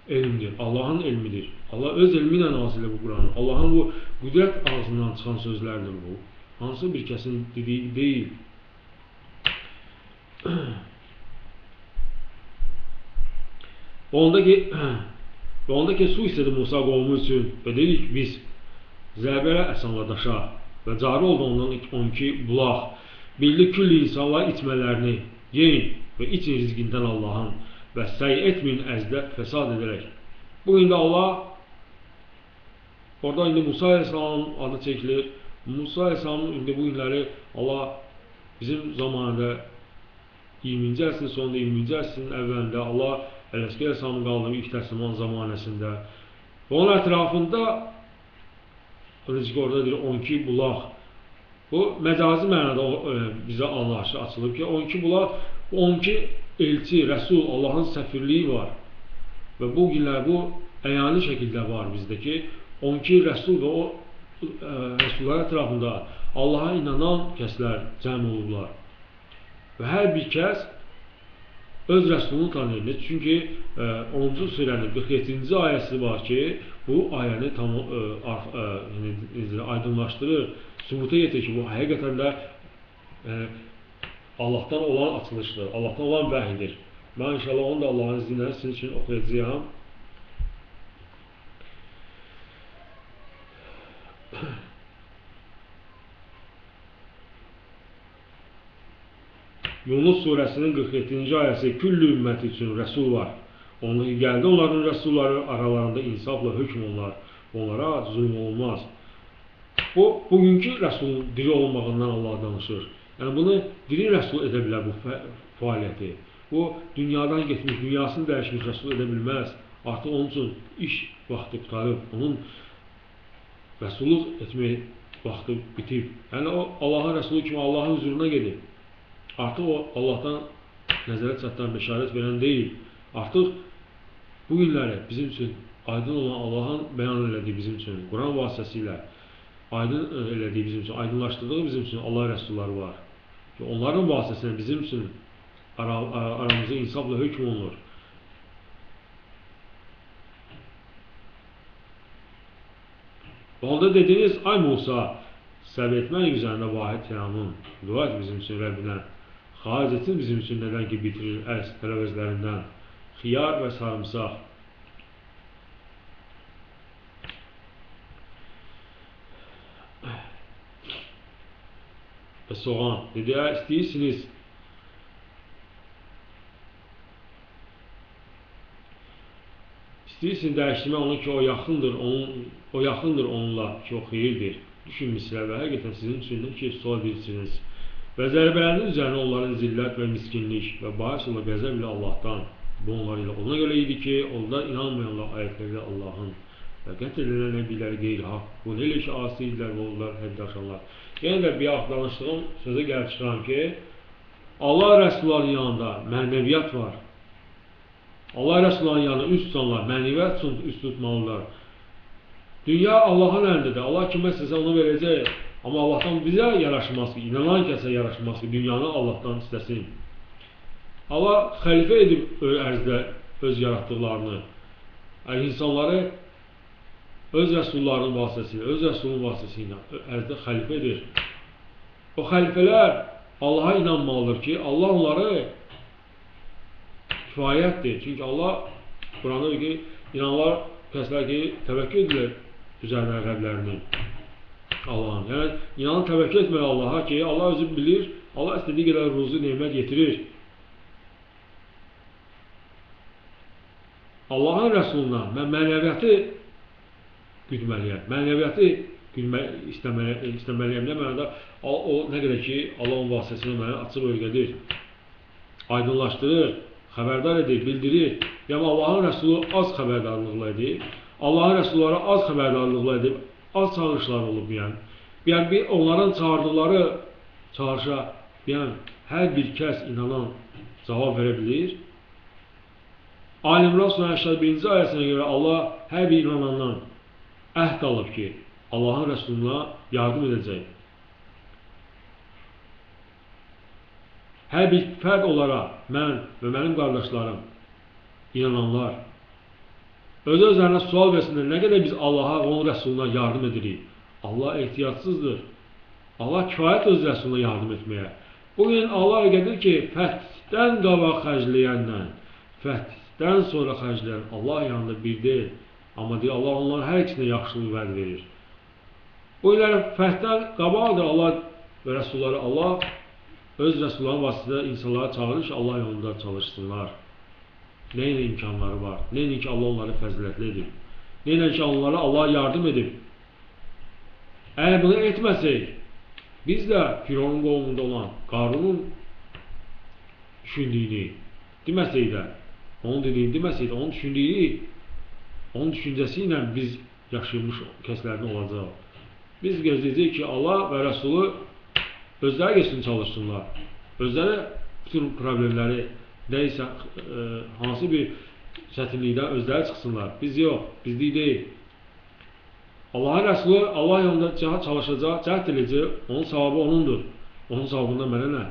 elmdir, Allahın elmidir. Allah öz elmi ilə nazil bu Quranı. Allahın bu qüdrət ağzından çıxan sözlərdir bu. Hansı bir kəsin dediyi deyil. Onda ki su istedi Musa qovmu üçün və dedik biz zərbələ əsanla daşa və cari oldu ondan 12 bulaq. Bildi külli insanlar içmələrini yeyin və için rizqindən Allahın və səy etməyin əzdə fəsad edərək. Bu indi Allah, orada indi Musa Aleyhisselamın adı çəkilir. Musa Aleyhisselamın indi bu günləri Allah bizim zamanında 20-ci əsrin sonunda, 20-ci əsrin əvvəlində Allah Ələsgər Aleyhisselamın qaldırıb ilk təsliman zamanəsində və onun ətrafında necə ki orada deyir 12 bulaq. Bu məcazi mənada bizə anlayışı açılıb ki, 12 bulaq, 12 elçi, rəsul, Allahın səfirliyi var. Və bu günlər bu əyani şəkildə var bizdə ki, 12 rəsul və o rəsulların ətrafında Allaha inanan kəslər cəm olublar. Və hər bir kəs öz rəsulunu tanıyır. Çünki 10-cu surənin 47-ci ayəsi var ki, bu ayəni tam aydınlaşdırır, sübuta getirir ki, bu həqiqətən də Allahdan olan açılışdır, Allahdan olan vəhidir. Mən inşallah onu da Allahın izni ilə sizin üçün oxuyacağam. Yunus surəsinin 47-ci ayəsi küllü ümməti üçün rəsul var. Onu gəldi onların rəsulları aralarında insafla hökm olunlar. Onlara zülm olmaz. Bu, bugünkü rəsulun diri olmağından Allah danışır. Yəni bunu diri rəsul edə bilər bu fəaliyyəti. Bu, dünyadan getmiş, dünyasını dəyişmiş rəsul edə bilməz. Artıq onun üçün iş vaxtı qurtarıb, onun rəsulluq etmək vaxtı bitib. Yəni o, Allahın rəsulu kimi Allahın huzuruna gedib. Artıq o, Allahdan nəzərə çatdıran, bəşarət verən deyil. Artıq bu günləri bizim üçün aydın olan Allahın bəyan elədiyi bizim üçün, Quran vasitəsilə aydın elədiyi bizim üçün, aydınlaşdırdığı bizim üçün Allah rəsulları var. Ki, onların vasitəsilə bizim üçün aramızda insafla hökm olunur. Və onda dediniz, ay Musa, səbr etmək üzərində vahid kəlamın, dua et bizim üçün Rəbbinə, xaric etsin bizim üçün nədən ki bitirir əz tərəvəzlərindən, xiyar və sarımsaq. Və soğan. Dedi, istəyirsiniz. İstəyirsiniz dəyişdirmək onu ki, o yaxındır, o yaxındır onunla ki, o xeyirdir. Düşün mislə və həqiqətən sizin üçün ki, sual edirsiniz. Və zərbələrin üzərinə onların zillət və miskinlik və bahis ola qəzəb ilə Allahdan. Bu onlar ilə ona görə idi ki, onlar inanmayanlar ayətləri ilə Allahın və qətl edilən nəbiləri qeyri-haqq. Bu nə elə ki, asi idilər və onlar həddi aşanlar. Yenə də bir vaxt danışdığım sözə gəlib çıxıram ki, Allah rəsullarının yanında mənəviyyat var. Allah rəsullarının yanında üst tutanlar, mənəviyyat üçün üst tutmalılar. Dünya Allahın əlindədir. Allah kimə istəsə onu verəcək. Amma Allahdan bizə yaraşmaz ki, inanan kəsə yaraşmaz ki, dünyanı Allahdan istəsin. Allah xəlifə edib ərzdə öz yaratdıqlarını, yəni insanları öz rəsullarının vasitəsilə, öz rəsulunun vasitəsilə ərzdə xəlifə edir. O xəlifələr Allaha inanmalıdır ki, Allah onları kifayətdir. Çünki Allah Quranda deyir ki, inanlar kəslər ki, təvəkkül edirlər üzərinə Rəblərinin, Allahın. Yəni, inanan təvəkkül etməli Allaha ki, Allah özü bilir, Allah istədiyi qədər ruzu, nemət yetirir. Allahın rəsuluna mən mənəviyyatı güdməliyəm, mənəviyyatı istəməliyəm. Nə mənada o nə qədər ki, Allah onun vasitəsilə mənə açıq öyrədir, aydınlaşdırır, xəbərdar edir, bildirir. Yəni Allahın rəsulu az xəbərdarlıqla edib, Allahın rəsulları az xəbərdarlıqla edib, az çağırışlar olub yəni. Yəni onların çağırdıqları çağırışa yəni, hər bir kəs inanan cavab verə bilir. Ali İmran surəsinin 81-ci ayəsinə görə Allah hər bir inanandan əhd alıb ki, Allahın Rəsuluna yardım edəcək. Hər bir fərd olaraq mən və mənim qardaşlarım, inananlar, öz-özlərinə sual versinlər, nə qədər biz Allaha və onun Rəsuluna yardım edirik. Allah ehtiyatsızdır. Allah kifayət öz Rəsuluna yardım etməyə. Bugün Allah öyrədir ki, fəthdən qabaq xərcləyənlə, fəthdən sonra xərcləyən Allah yanında bir deyil. Amma deyir, Allah onların hər ikisinə yaxşılıq vəd verir. Bu günlər fəthdən qabaqdır Allah və Rəsulları. Allah öz Rəsulların vasitəsilə insanlara çağırır ki, Allah yolunda çalışsınlar. Nə ilə imkanları var, nə ilə ki, Allah onları fəzilətli edib, nə ilə ki, onlara Allah yardım edib. Əgər bunu etməsək, biz də Firavun qovmunda olan Qarunun düşündüyünü deməsək də, onun dediyini deməsək də, onun düşündüyü, onun düşüncəsi ilə biz yaşayılmış kəslərdən olacaq. Biz gözləyəcəyik ki, Allah və Rəsulu özləri geçsin çalışsınlar. Özləri bütün problemləri, nəysə, hansı bir çətinlikdən özləri çıxsınlar. Biz yox, bizlik deyil. Allahın Rəsulu Allah yolunda çalışacaq, cəhd edəcək, onun savabı onundur. Onun savabından mənə nə?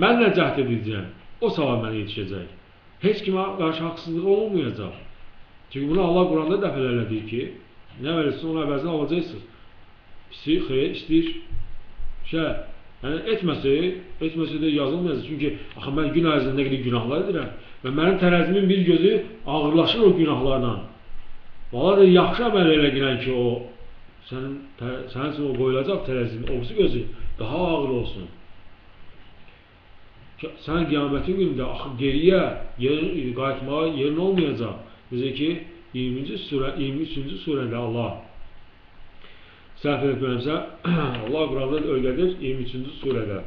Mən nə cəhd edəcəyəm, o savab mənə yetişəcək. Heç kimə qarşı haqsızlıq olmayacaq. Çünki bunu Allah Quranda dəfələrlə deyir ki, nə verirsin, onun əvəzini alacaqsınız. Pisi, xeyir, istəyir, şey, yəni etməsə də yazılmayacaq. Çünki axı mən gün ərzində nə qədər günahlar edirəm və mənim tərəzimin bir gözü ağırlaşır o günahlarla. Valla da yaxşı əməl elə girən ki, o sənin üçün o qoyulacaq tərəzinin o birisi gözü daha ağır olsun. Ki, sən qiyamətin günündə axı geriyə qayıtmağa yerin olmayacaq. Necə ki, 23-cü surədə Allah səhv etmirəmsə, Allah Quranda öyrədir 23-cü surədə.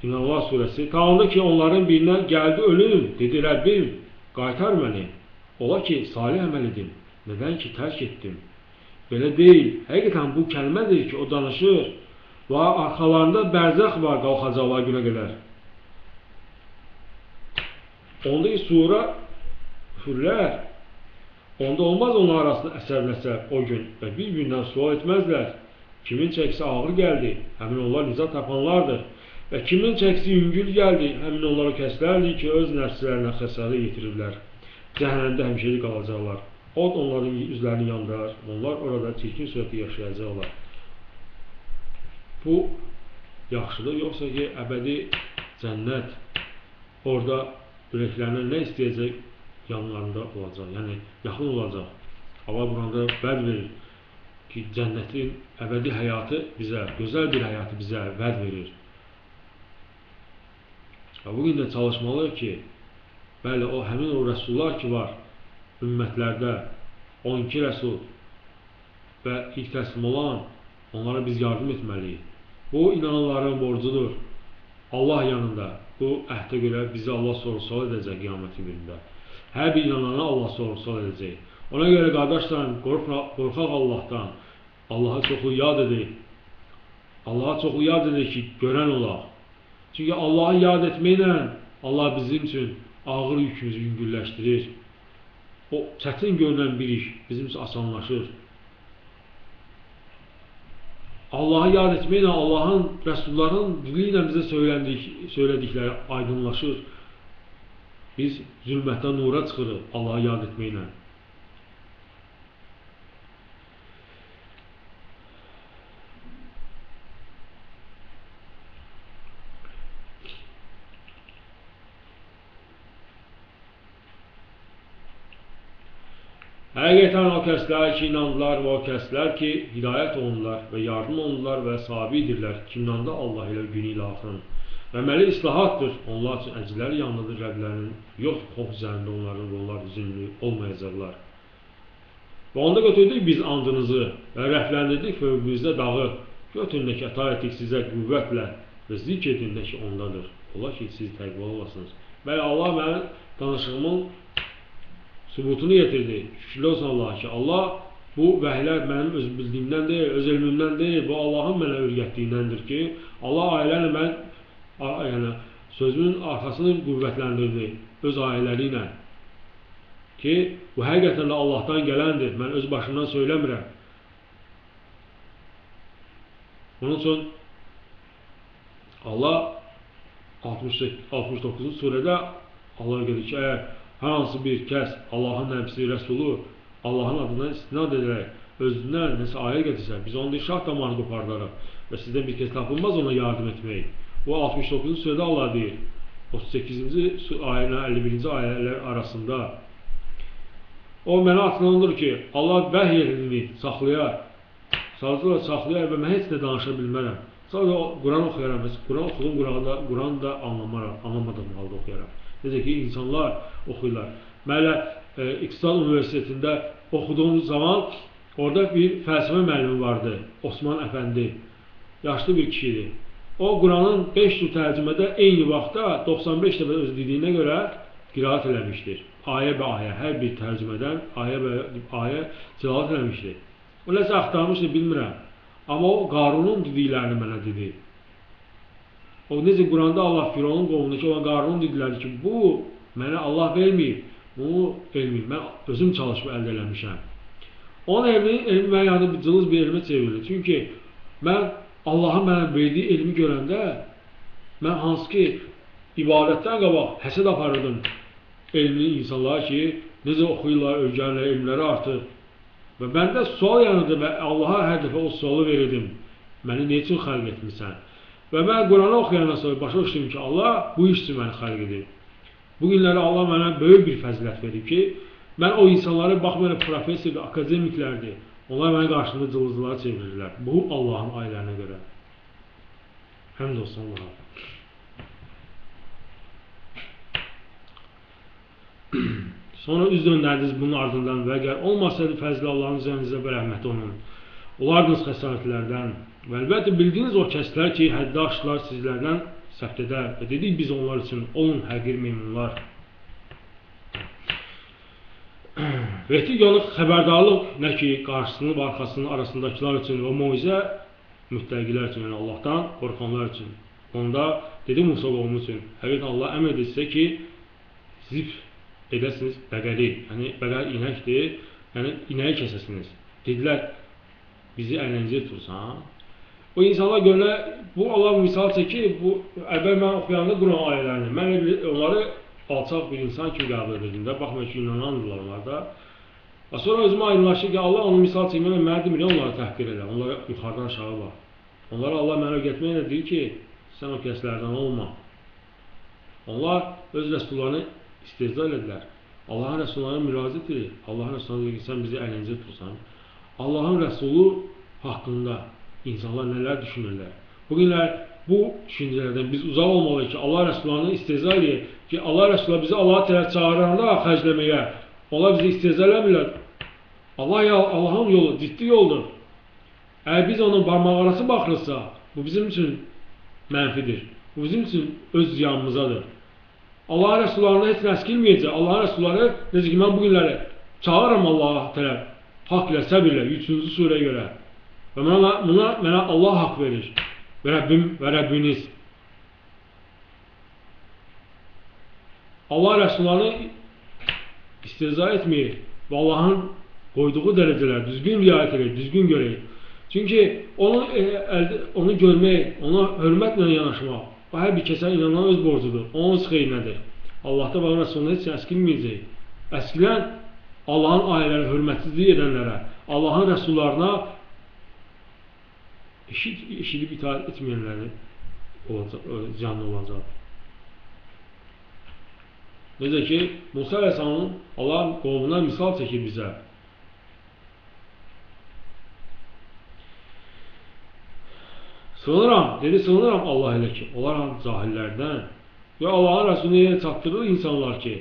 İnanlar surəsi. Ta onda ki, onların birinə gəldi ölüm, dedi Rəbbim, qaytar məni. Ola ki, salih əməl edim. Nədən ki, tərk etdim. Belə deyil. Həqiqətən bu kəlmədir ki, o danışır. Və arxalarında bərzəx var qalxacaqlar günə qədər. Onda ki, sura üfürlər. Onda olmaz onlar arasında əsər nəsər o gün və bir gündən sual etməzlər. Kimin çəkisi ağır gəldi, həmin onlar nicat tapanlardır. Və kimin çəkisi yüngül gəldi, həmin onlar o kəslərdir ki, öz nəfslərinə xəsarə yetiriblər. Cəhənnəmdə həmişəlik qalacaqlar. Od onların üzlərini yandırar, onlar orada çirkin surətdə yaşayacaqlar. Bu yaxşıdır, yoxsa ki, əbədi cənnət orada ürəklərinə nə istəyəcək yanlarında olacaq, yəni yaxın olacaq. Allah Quranda vəd verir ki, cənnətin əbədi həyatı bizə, gözəl bir həyatı bizə vəd verir. Və bugün də çalışmalıyıq ki, bəli, o həmin o rəsullar ki var ümmətlərdə, 12 rəsul və ilk təslim olan, onlara biz yardım etməliyik. Bu, inananların borcudur. Allah yanında bu əhdə görə bizi Allah sorğu-sual edəcək qiyamətin günündə. Hər bir inanana Allah sorğu-sual edəcək. Ona görə qardaşlarım, qorxaq Allahdan, Allahı çoxlu yad edək. Allahı çoxlu yad edək ki, görən olaq. Çünki Allahı yad etməklə Allah bizim üçün ağır yükümüzü yüngülləşdirir. O çətin görünən bir iş bizim üçün asanlaşır. Allahı yad etməklə Allahın, rəsulların dili ilə bizə söylədikləri aydınlaşır. Biz zülmətdən nura çıxırıq Allahı yad etməklə. Həqiqətən o kəslər ki, inandılar və o kəslər ki, hidayət olundular və yardım olundular və sabidirlər ki, inandı Allah ilə günü ilə axırın. Və əməli islahatdır, onlar üçün əcrləri yanındadır Rəblərinin, yox xof üzərində onların və onlar zülmlü olmayacaqlar. Və onda götürdük biz andınızı və rəfləndirdik fövqünüzdə dağı, götürün nə ki, əta etdik sizə qüvvətlə və zikr edin nə ki, ondadır. Ola ki, siz təqvalı olasınız. Bəli, Allah mənim danışığımın sübutunu getirdi. Şükürlər olsun Allaha ki, Allah bu vəhlər mənim öz bildiyimdən deyil, öz elmimdən deyil, bu Allahın mənə öyrətdiyindəndir ki, Allah ayələrlə mən Yəni, sözümün arxasını qüvvətləndirdi öz ayələri ilə ki, bu həqiqətən də Allahdan gələndir, mən öz başımdan söyləmirəm. Bunun üçün Allah 69-cu surədə Allah gedir ki, əgər hər hansı bir kəs Allahın nəbisi, Rəsulu Allahın adından istinad edərək özündən nəsə ayə gətirsə, biz onun şah damarını qopardarıq və sizdən bir kəs tapılmaz ona yardım etmək. Bu 69-cu surədə Allah deyir, 38-ci ayə ilə 51-ci ayələr arasında. O mənə açılandır ki, Allah vəhy elmini saxlayar, sadəcə saxlayar və mən heç nə danışa bilmərəm. Sadəcə Quran oxuyaram, Quran oxudum, Quran da anlamaram, anlamadığım halda oxuyaram. Necə ki, insanlar oxuyurlar. Mən elə İqtisad Universitetində oxuduğum zaman orada bir fəlsəfə müəllimi vardı, Osman Əfəndi. Yaşlı bir kişidir. O, Quranın 5 cür tərcümədə eyni vaxtda 95 dəfə öz dediyinə görə qiraət eləmişdir. Ayə və ayə, hər bir tərcümədən ayə və ayə tilavət eləmişdir. O, nəsə axtarmışdı, bilmirəm. Amma o, Qarunun dediklərini mənə dedi. O, necə Quranda Allah Firavunun qovmundakı olan Qarunun dedikləri ki, bu, mənə Allah verməyib, bunu elmi, mən özüm çalışıb əldə eləmişəm. Onun elmi mənim yanında bir cılız bir elmə çevrilir. Çünki mən Allahın mənə verdiyi elmi görəndə, mən hansı ki, ibadətdən qabaq həsəd aparırdım elmli insanlara ki, necə oxuyurlar, öyrənirlər, elmləri artır. Və məndə sual yanırdı və Allaha hər dəfə o sualı verirdim. Məni nə üçün xəlq etmirsən? Və mən Quranı oxuyandan sonra başa düşdüm ki, Allah bu iş üçün məni xəlq edir. Bu günləri Allah mənə böyük bir fəzilət verib ki, mən o insanları, baxmayaraq professordur, akademiklərdir, onlar mənə qarşısında cılızlara çevirirlər. Bu, Allahın ayələrinə görə. Həmd olsun Allaha. Sonra üz döndərdiniz bunun ardından və əgər olmasaydı fəzli Allahın üzərinizə və rəhməti onun, olardınız xəsarətlərdən. Və əlbəttə bildiyiniz o kəslər ki, həddi aşdılar sizlərdən səhv edər və dedik biz onlar üçün olun həqir meymunlar. Və etdik onu xəbərdarlıq nə ki, qarşısının və arxasının arasındakılar üçün və moizə müttəqilər üçün, yəni Allahdan qorxanlar üçün. Onda dedi Musa qovmu üçün, həqiqətən Allah əmr edirsə ki, zif edəsiniz bəqəri, yəni bəqər inəkdir, yəni inəyi kəsəsiniz. Dedilər, bizi əyləncəyə tutursan. O insanlar görünə, bu Allah misal çəkir, bu, əvvəl mən oxuyanda Quran ayələrini, mən onları alçaq bir insan kimi qəbul edirdim də, baxmayın ki, inanandılar onlar da. Və sonra özümə aydınlaşır ki, Allah onu misal çəkməklə mənə demir, onları təhqir elə, onlara yuxarıdan aşağı bax. Onlara Allah mənə öyrətməklə deyir ki, sən o kəslərdən olma. Onlar öz rəsullarını istehza elədilər. Allahın rəsullarına müraciət edir. Allahın rəsullarına deyir ki, sən bizi əyləncə tutursan. Allahın rəsulu haqqında insanlar nələr düşünürlər? Bugünlər bu düşüncələrdən biz uzaq olmalıyıq ki, Allah rəsullarını istehza edir ki, Allah rəsulları bizi Allaha tərəf çağıranda xərcləməyə, onlar bizi istehza eləmirlər. Allahın yolu ciddi yoldur. Əgər biz onun barmaq arası baxırsa, bu bizim üçün mənfidir. Bu bizim üçün öz ziyanımızadır. Allahın rəsullarına heç nə əskilməyəcək. Allahın rəsulları, necə ki, mən bu günləri çağırıram Allaha tərəf, haqq ilə, səbirlə, 3-cü surəyə görə. Və buna mənə Allah haqq verir. Və Rəbbim və Rəbbiniz. Allah rəsullarını istehza etməyir və Allahın qoyduğu dərəcələr düzgün riayət edir, düzgün görək. Çünki onu görmək, ona hörmətlə yanaşmaq, o hər bir kəsə inanan öz borcudur, onun öz xeyrinədir. Allahda və Rəsuluna heç əskilməyəcək. Əskilən Allahın ayələri hörmətsizlik edənlərə, Allahın rəsullarına eşidib itaat etməyənləri ziyanlı olacaq. Necə ki, Musa əleyhissalamın Allah qovmuna misal çəkir bizə. Sığınıram, dedi, sığınıram Allah elə ki, olaram cahillərdən. Və Allahın Rəsulunu yerə çatdırır insanlar ki,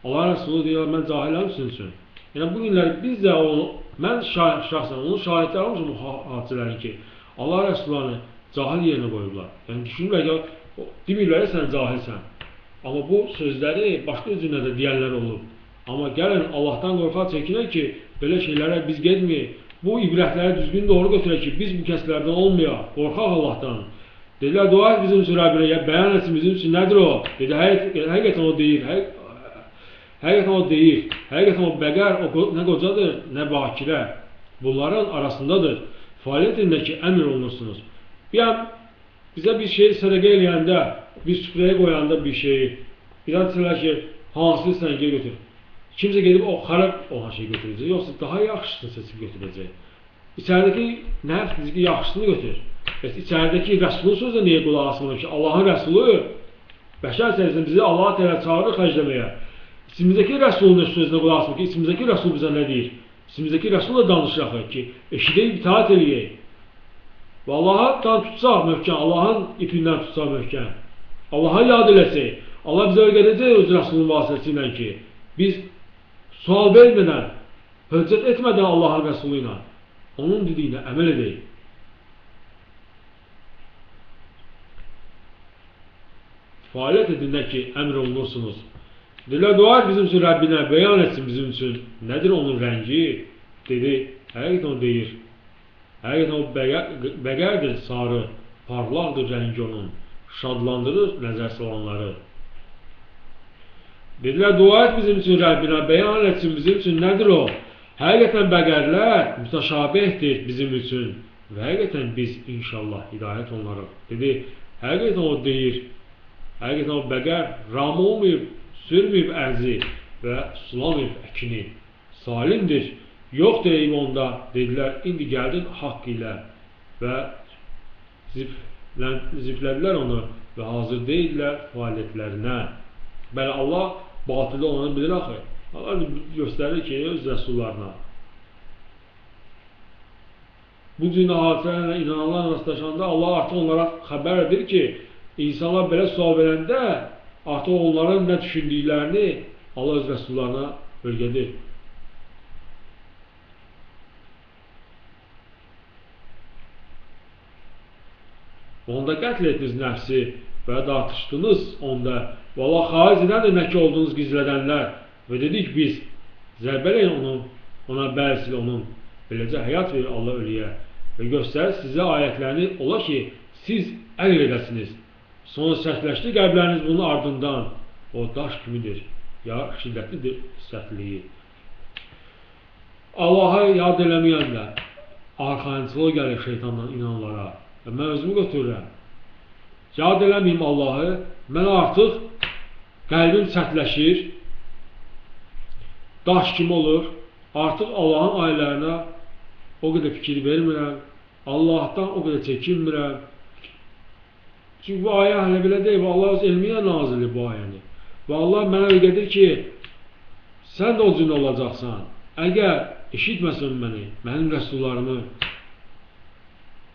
Allahın Rəsulu deyir, mən cahiləm sizin üçün. Yəni, bu günlər biz də onu, mən şəxsən onun şahidləri olmuşum bu hadisələrin ki, Allah Rəsullarını cahil yerinə qoyublar. Yəni, düşünürlər ki, demirlər, sən cahilsən. Amma bu sözləri başqa cümlədə deyənlər olub. Amma gəlin, Allahdan qorxaq çəkinək ki, belə şeylərə biz getməyək. Bu ibrətləri düzgün doğru götürək ki, biz bu kəslərdən olmayaq, qorxaq Allahdan. Dedilər, dua et bizim üçün Rəbbinə, bəyan etsin bizim üçün nədir o? Dedi, həqiqətən o deyir, həqiqətən o deyir, həqiqətən o bəqər, o nə qocadır, nə bakirə. Bunların arasındadır. Fəaliyyət edin ki, əmr olunursunuz. Bir an bizə bir şey sədəqə eləyəndə, bir süfrəyə qoyanda bir şeyi, bir an desələr ki, hansını sən geri götür. Kimsə gedib o xarab olan şeyi götürəcək, yoxsa daha yaxşısını seçib götürəcək. İçəridəki nəfs bizi ki, yaxşısını götür. Bəs içəridəki Rəsulun sözünə niyə qulaq asmırıq ki, Allahın Rəsulu bəşər səviyyəsində bizi Allah Teala çağırır xərcləməyə. İçimizdəki Rəsulun sözünə qulaq asmırıq ki, içimizdəki Rəsul bizə nə deyir? İçimizdəki Rəsulla danışırıq ki, eşidək, itaat eləyək. Və Allahdan tutsaq möhkəm, Allahın ipindən tutsaq möhkəm. Allaha yad eləsək, Allah bizə öyrədəcək öz Rəsulun vasitəsilə ki, biz sual vermədən, hüccət etmədən Allahın Rəsulu ilə onun dediyinə əməl edək. Fəaliyyət edin nə ki, əmr olunursunuz. Dedilər, dua et bizim üçün Rəbbinə, bəyan etsin bizim üçün. Nədir onun rəngi? Dedi, həqiqətən o deyir. Həqiqətən o bəqərdir, sarı, parlaqdır rəngi onun. Şadlandırır nəzər salanları. Dedilər, dua et bizim üçün Rəbbinə, bəyan etsin bizim üçün nədir o? Həqiqətən bəqərlər mütəşabihdir bizim üçün. Və həqiqətən biz inşallah hidayət onlarıq. Dedi, həqiqətən o deyir. Həqiqətən o bəqər ram olmayıb, sürməyib ərzi və sulamayıb əkini. Salimdir, yox deyib onda, dedilər, indi gəldin haqq ilə və ziflədilər onu və hazır deyildilər fəaliyyətlərinə. Bəli, Allah batildə olanı bilir axı. Allah göstərir ki, öz rəsullarına. Bu cür hadisələrlə inananlar rastlaşanda Allah artıq onlara xəbər edir ki, insanlar belə sual verəndə artıq onların nə düşündüklərini Allah öz rəsullarına öyrədir. Onda qətl etdiniz nəfsi və dartışdınız onda. Və Allah xaric edəndir nə ki olduğunuz gizlədənlər. Və dedik biz, zərbələyin onu, ona bəzisilə onun. Beləcə həyat verir Allah ölüyə və göstərir sizə ayətlərini ola ki, siz əql edəsiniz. Sonra sərtləşdi qəlbləriniz bunun ardından. O daş kimidir, ya şiddətlidir sərtliyi. Allaha yad eləməyəndə arxayınçılıq gəlir şeytandan inanlara. Və mən özümü götürürəm. Yad eləməyim Allahı, mən artıq qəlbim sərtləşir, daş kimi olur. Artıq Allahın ayələrinə o qədər fikir vermirəm, Allahdan o qədər çəkinmirəm. Çünki bu ayə hələ belə deyil, Allah öz elmi ilə nazil edir bu ayəni. Və Allah mənə öyrədir ki, sən də o cür olacaqsan. Əgər eşitməsən məni, mənim rəsullarımı,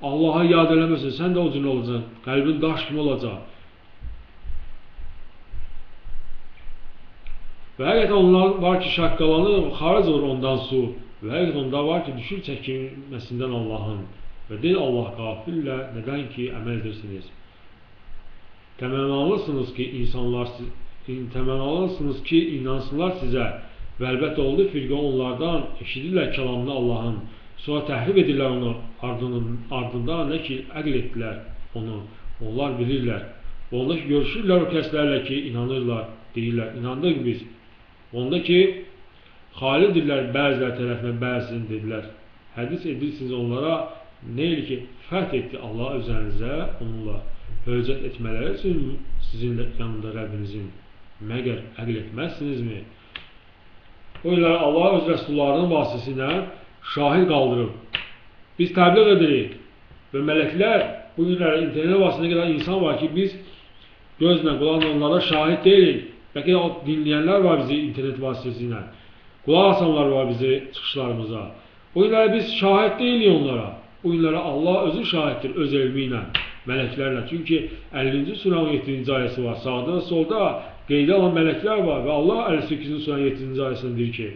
Allaha yad eləməsən, sən də o cür olacaqsan, qəlbin daş kimi olacaq. Və həqiqətən onlar var ki, şaqqalanır, xaric olur ondan su. Və həqiqətən onda var ki, düşür çəkinməsindən Allahın. Və deyil Allah qafillə, nədən ki, əməl edirsiniz. Təmənnalısınız ki, insanlar, təmənnalısınız ki, inansınlar sizə. Və əlbəttə oldu firqə onlardan eşidirlər kəlamını Allahın. Sonra təhrif edirlər onu ardından nə ki, əql etdilər onu. Onlar bilirlər. Və onda ki, görüşürlər o kəslərlə ki, inanırlar, deyirlər, inandıq biz. Onda ki, xalidirlər bəzilər tərəfinə, bəzisini dedilər. Hədis edirsiniz onlara, nə elə ki, fəth etdi Allah üzərinizə onunla hüccət etmələri üçün sizin yanında Rəbbinizin. Məgər əql etməzsinizmi? O günlər Allah öz rəsullarının vasitəsilə şahid qaldırıb. Biz təbliğ edirik və mələklər bu günlər internet vasitəsində qədər insan var ki, biz gözlə, qulaqla onlara şahid deyilik. Bəlkə də dinləyənlər var bizi internet vasitəsilə, qulaq asanlar var bizi çıxışlarımıza. O günlərə biz şahid deyilik onlara. O günlərə Allah özü şahiddir öz elmi ilə, mələklərlə. Çünki 50-ci surənin 7-ci ayəsi var. Sağda və solda qeydə alan mələklər var və Allah 58-ci surənin 7-ci ayəsində deyir ki,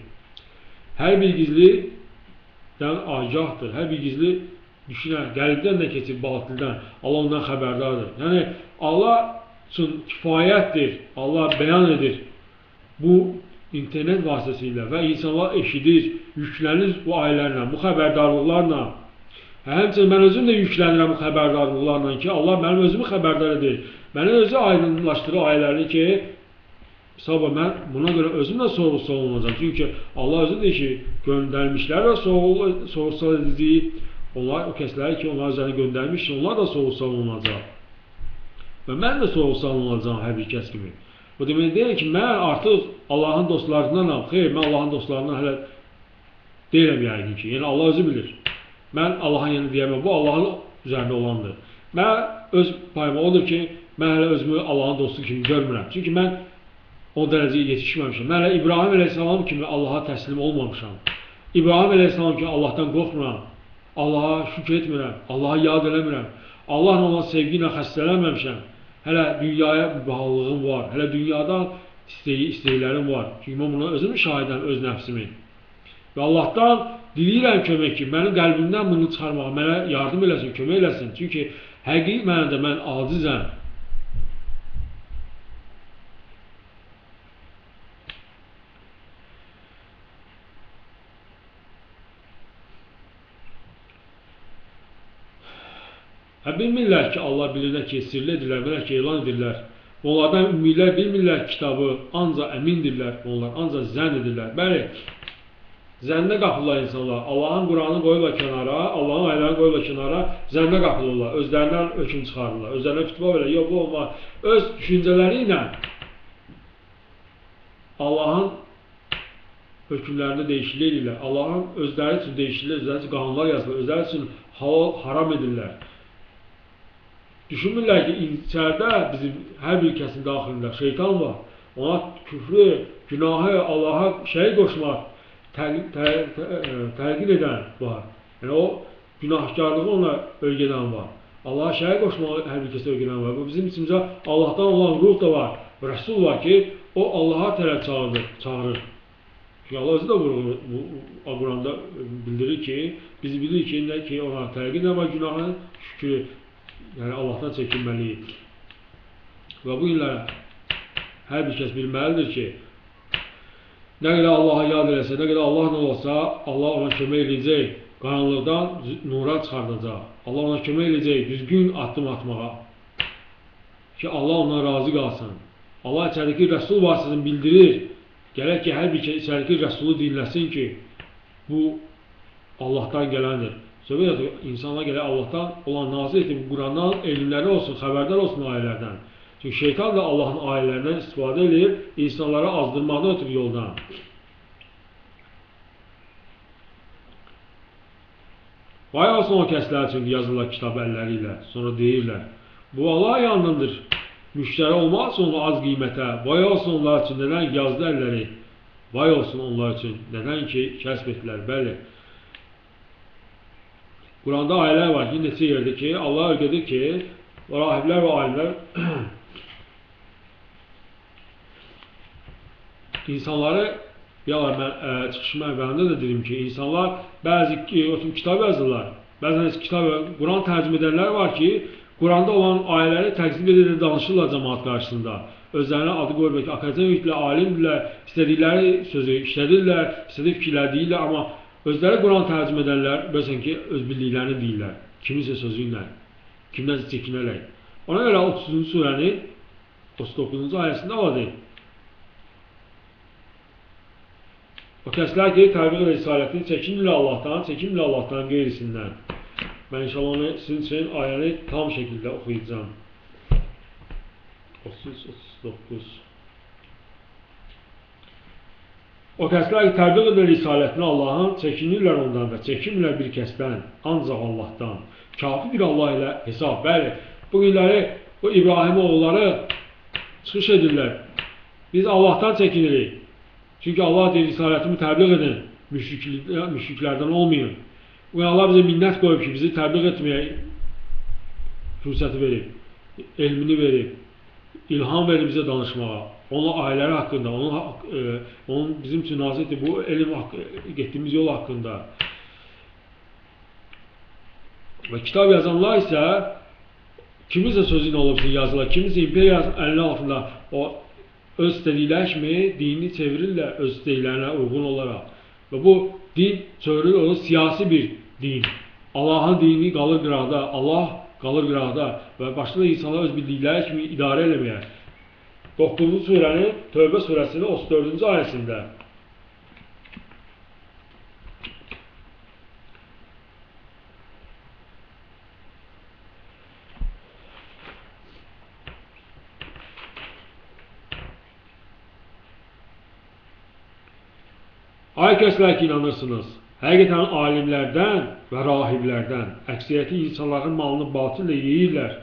hər bir gizlidən agahdır, hər bir gizli düşünən, qəlbdən də keçib batildən, Allah ondan xəbərdardır. Yəni, Allah üçün kifayətdir, Allah bəyan edir bu internet vasitəsilə və insanlar eşidir, yüklənir bu ayələrlə, bu xəbərdarlıqlarla. Həmçinin mən özüm də yüklənirəm bu xəbərdarlıqlarla ki, Allah mənim özümü xəbərdar edir. Məni özü aydınlaşdırır ayələrini ki, sabah mən buna görə özüm də sorğu-sual olunacağam. Çünki Allah özü deyir ki, göndərmişlər də sorğu-sual edəcək. Onlar, o kəsləri ki, onlar üzərinə göndərmiş, onlar da sorğu-sual olunacaq. Və mən də sorğu-sual olunacağam hər bir kəs kimi. Bu demək deyil ki, mən artıq Allahın dostlarındanam. Xeyr, mən Allahın dostlarından hələ deyiləm yəqin ki. Yəni Allah özü bilir. Mən Allahın yanında deyəməm. Bu Allahın üzərində olandır. Mən öz payıma odur ki, mən hələ özümü Allahın dostu kimi görmürəm. Çünki mən o dərəcəyə yetişməmişəm. Mən hələ İbrahim əleyhissalam kimi Allaha təslim olmamışam. İbrahim əleyhissalam kimi Allahdan qorxmuram. Allaha şükür etmirəm. Allaha yad eləmirəm. Allahla olan sevgi ilə xəstələnməmişəm. Hələ dünyaya bahalığım var. Hələ dünyadan istəklərim var. Çünki mən buna özüm şahidəm, öz nəfsimi. Və Allahdan diləyirəm kömək ki, mənim qəlbimdən bunu çıxarmağa, mənə yardım eləsin, kömək eləsin. Çünki həqiqi mənada mən acizəm. Hə, bilmirlər ki, Allah bilir nə ki, sirli edirlər, nə ki, elan edirlər. Onlardan ümmilər bilmirlər kitabı, ancaq əmindirlər, onlar ancaq zənn edirlər. Bəli, zənnə qapılırlar insanlar. Allahın Quranı qoyurlar kənara, Allahın ayələrini qoyurlar kənara, zənnə qapılırlar, özlərindən hökm çıxarırlar, özlərinə fitva verirlər, yox, bu olmaz. Öz düşüncələri ilə Allahın hökmlərində dəyişiklik edirlər. Allahın özləri üçün dəyişiklik, özləri üçün qanunlar yazılır, özləri üçün halal, haram edirlər. Düşünmürlər ki, içərdə bizim hər bir kəsin daxilində şeytan var. Ona küfrü, günahı, Allaha şey qoşmaq, təlqin edən var. Yəni o günahkarlığı ona öyrədən var. Allaha şey qoşmağı hər bir kəsə öyrədən var. Bu bizim içimizdə Allahdan olan ruh da var. Rəsul var ki, o Allaha tərəf çağırır. Çünki Allah özü də Quranda bildirir ki, biz bilirik ki, nə ki ona təlqin var günahın, şükrü, yəni Allahdan çəkinməliyik. Və bu günlər hər bir kəs bilməlidir ki, nə qədər Allaha yad eləsə, nə qədər Allahla olsa, Allah ona kömək eləyəcək, qaranlıqdan nura çıxardacaq. Allah ona kömək eləyəcək, düzgün addım atmağa ki, Allah ondan razı qalsın. Allah içəridəki Rəsul vasitəsini bildirir. Gərək ki, hər bir kəs içəridəki Rəsulu dinləsin ki, bu Allahdan gələndir. Söhbət edir, insanlar gəlir Allahdan olan nazil etdiyi Qurandan elmləri olsun, xəbərdar olsun ayələrdən. Çünki şeytan da Allahın ayələrindən istifadə edir, insanları azdırmaqdan ötürü yoldan. Vay olsun o kəslər üçün ki, yazırlar kitabı əlləri ilə, sonra deyirlər. Bu Allah yanındadır. Müştəri olmaz onu az qiymətə. Vay olsun onlar üçün, nədən yazdı əlləri? Vay olsun onlar üçün, nədən ki, kəsb etdilər? Bəli. Quranda ayələr var ki, neçə yerdə ki, Allah öyrədir ki, rahiblər və alimlər insanları, yəni mən çıxışım əvvəlində də dedim ki, insanlar bəzi kitab yazırlar, bəzən heç kitab, Quran tərcümə edənlər var ki, Quranda olan ayələri təqzib edir, danışırlar cəmaat qarşısında. Özlərinə adı qoyurlar ki, akademiklər, alimdirlər, istədikləri sözü işlədirlər, istədiyi fikirlər deyirlər, amma özləri Quran tərcümə edənlər, bilirsən ki, öz bildiklərini deyirlər, kiminsə sözü ilə, kimdənsə çəkinərək. Ona görə 30-cu surənin 39-cu ayəsində Allah deyir. O kəslər ki, təbliğ risalətini çəkinmirlər Allahdan, çəkinmirlər Allahdan qeyrisindən. Mən inşallah onu sizin üçün ayəni tam şəkildə oxuyacağam. 33-39. O kəslər ki, təbliğ edir risalətini Allahın, çəkinirlər ondan və çəkinmirlər bir kəsdən, ancaq Allahdan. Kafidir Allah ilə hesab. Bəli, bu günləri bu İbrahim oğulları çıxış edirlər. Biz Allahdan çəkinirik. Çünki Allah deyir, risalətimi təbliğ edin, müşriklərdən olmayın. Bu Allah bizə minnət qoyub ki, bizi təbliğ etməyə fürsəti verib, elmini verib, ilham verib bizə danışmağa. Onun ailələri haqqında, onun bizim üçün nazil etdiyi bu elm getdiyimiz yol haqqında. Və kitab yazanlar isə kiminsə sözü ilə olub yazırlar, kiminsə imperiyanın əlinin altında o öz istədikləri kimi dinini çevirirlər öz istədiklərinə uyğun olaraq. Və bu din çevrilir, o siyasi bir din. Allahın dini qalır qıraqda, Allah qalır qıraqda və başlayır insanlar öz bildikləri kimi idarə eləməyə. 9-cu surənin, Tövbə surəsinin 34-cü ayəsində Ay kəslər ki, inanırsınız, həqiqətən alimlərdən və rahiblərdən əksəriyyəti insanların malını batilla yeyirlər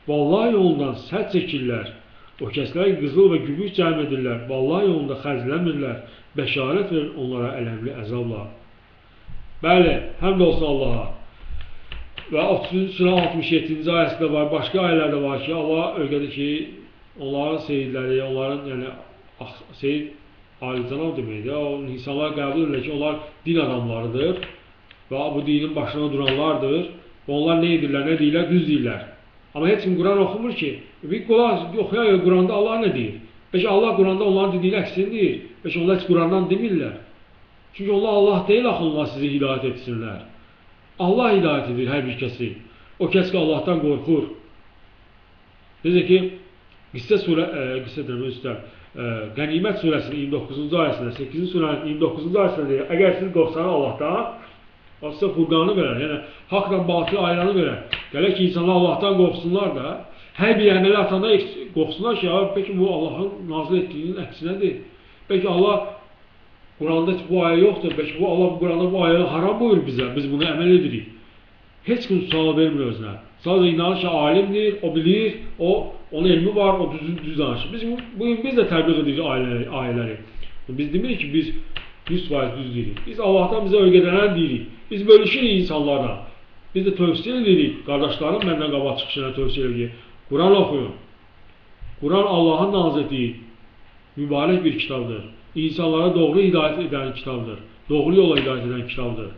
və Allah yolundan sədd çəkirlər. O kəslər ki, qızıl və gümüş cəm edirlər və Allah yolunda xərcləmirlər, bəşarət verir onlara ələmli əzabla. Bəli, həmd olsun Allaha. Və 30-cu surə 67-ci ayəsində var, başqa ayələrdə var ki, Allah öyrədir ki, onların seyidləri, onların, yəni, seyid alicənab deməkdir. O insanlar qəbul edirlər ki, onlar din adamlarıdır və bu dinin başına duranlardır və onlar nə edirlər, nə deyirlər, düz deyirlər. Amma heç kim Quran oxumur ki, bir qulaq oxuyan Quranda Allah nə deyir? Bəlkə Allah Quranda onların dediyini əksini deyir. Bəlkə onlar heç Qurandan demirlər. Çünki onlar Allah deyil axı, onlar sizi hidayət etsinlər. Allah hidayət edir hər bir kəsi. O kəs ki, Allahdan qorxur. Necə ki, Qissə surə, qissə demək istəyirəm, Qənimət surəsinin 29-cu ayəsində, 8-ci surənin 29-cu ayəsində deyir, əgər siz qorxsanız Allahdan, o sizə furqanı verər, yəni haqla batili ayıranı verər. Gələk ki, insanlar Allahdan qorxsunlar da, hər bir əməli atanda qorxsunlar ki, bəlkə bu Allahın nazil etdiyinin əksinədir. Bəlkə Allah Quranda heç bu ayə yoxdur, bəlkə bu Allah Quranda bu ayəni haram buyurur bizə, biz bunu əməl edirik. Heç kim sual vermir özünə. Sadəcə inanır ki, alimdir, o bilir, onun elmi var, o düz danışır. Biz bugün biz də təbliğ edirik ayələri. Biz demirik ki, biz 100% düz deyirik. Biz Allahdan bizə öyrədilən deyirik. Biz bölüşürük insanlarla. Biz də tövsiyə edirik. Qardaşlarım məndən qabaq çıxışına tövsiyə edir ki, Quran oxuyun. Quran Allahın nazil etdiyi mübarək bir kitabdır. İnsanlara doğru hidayət edən kitabdır. Doğru yola hidayət edən kitabdır.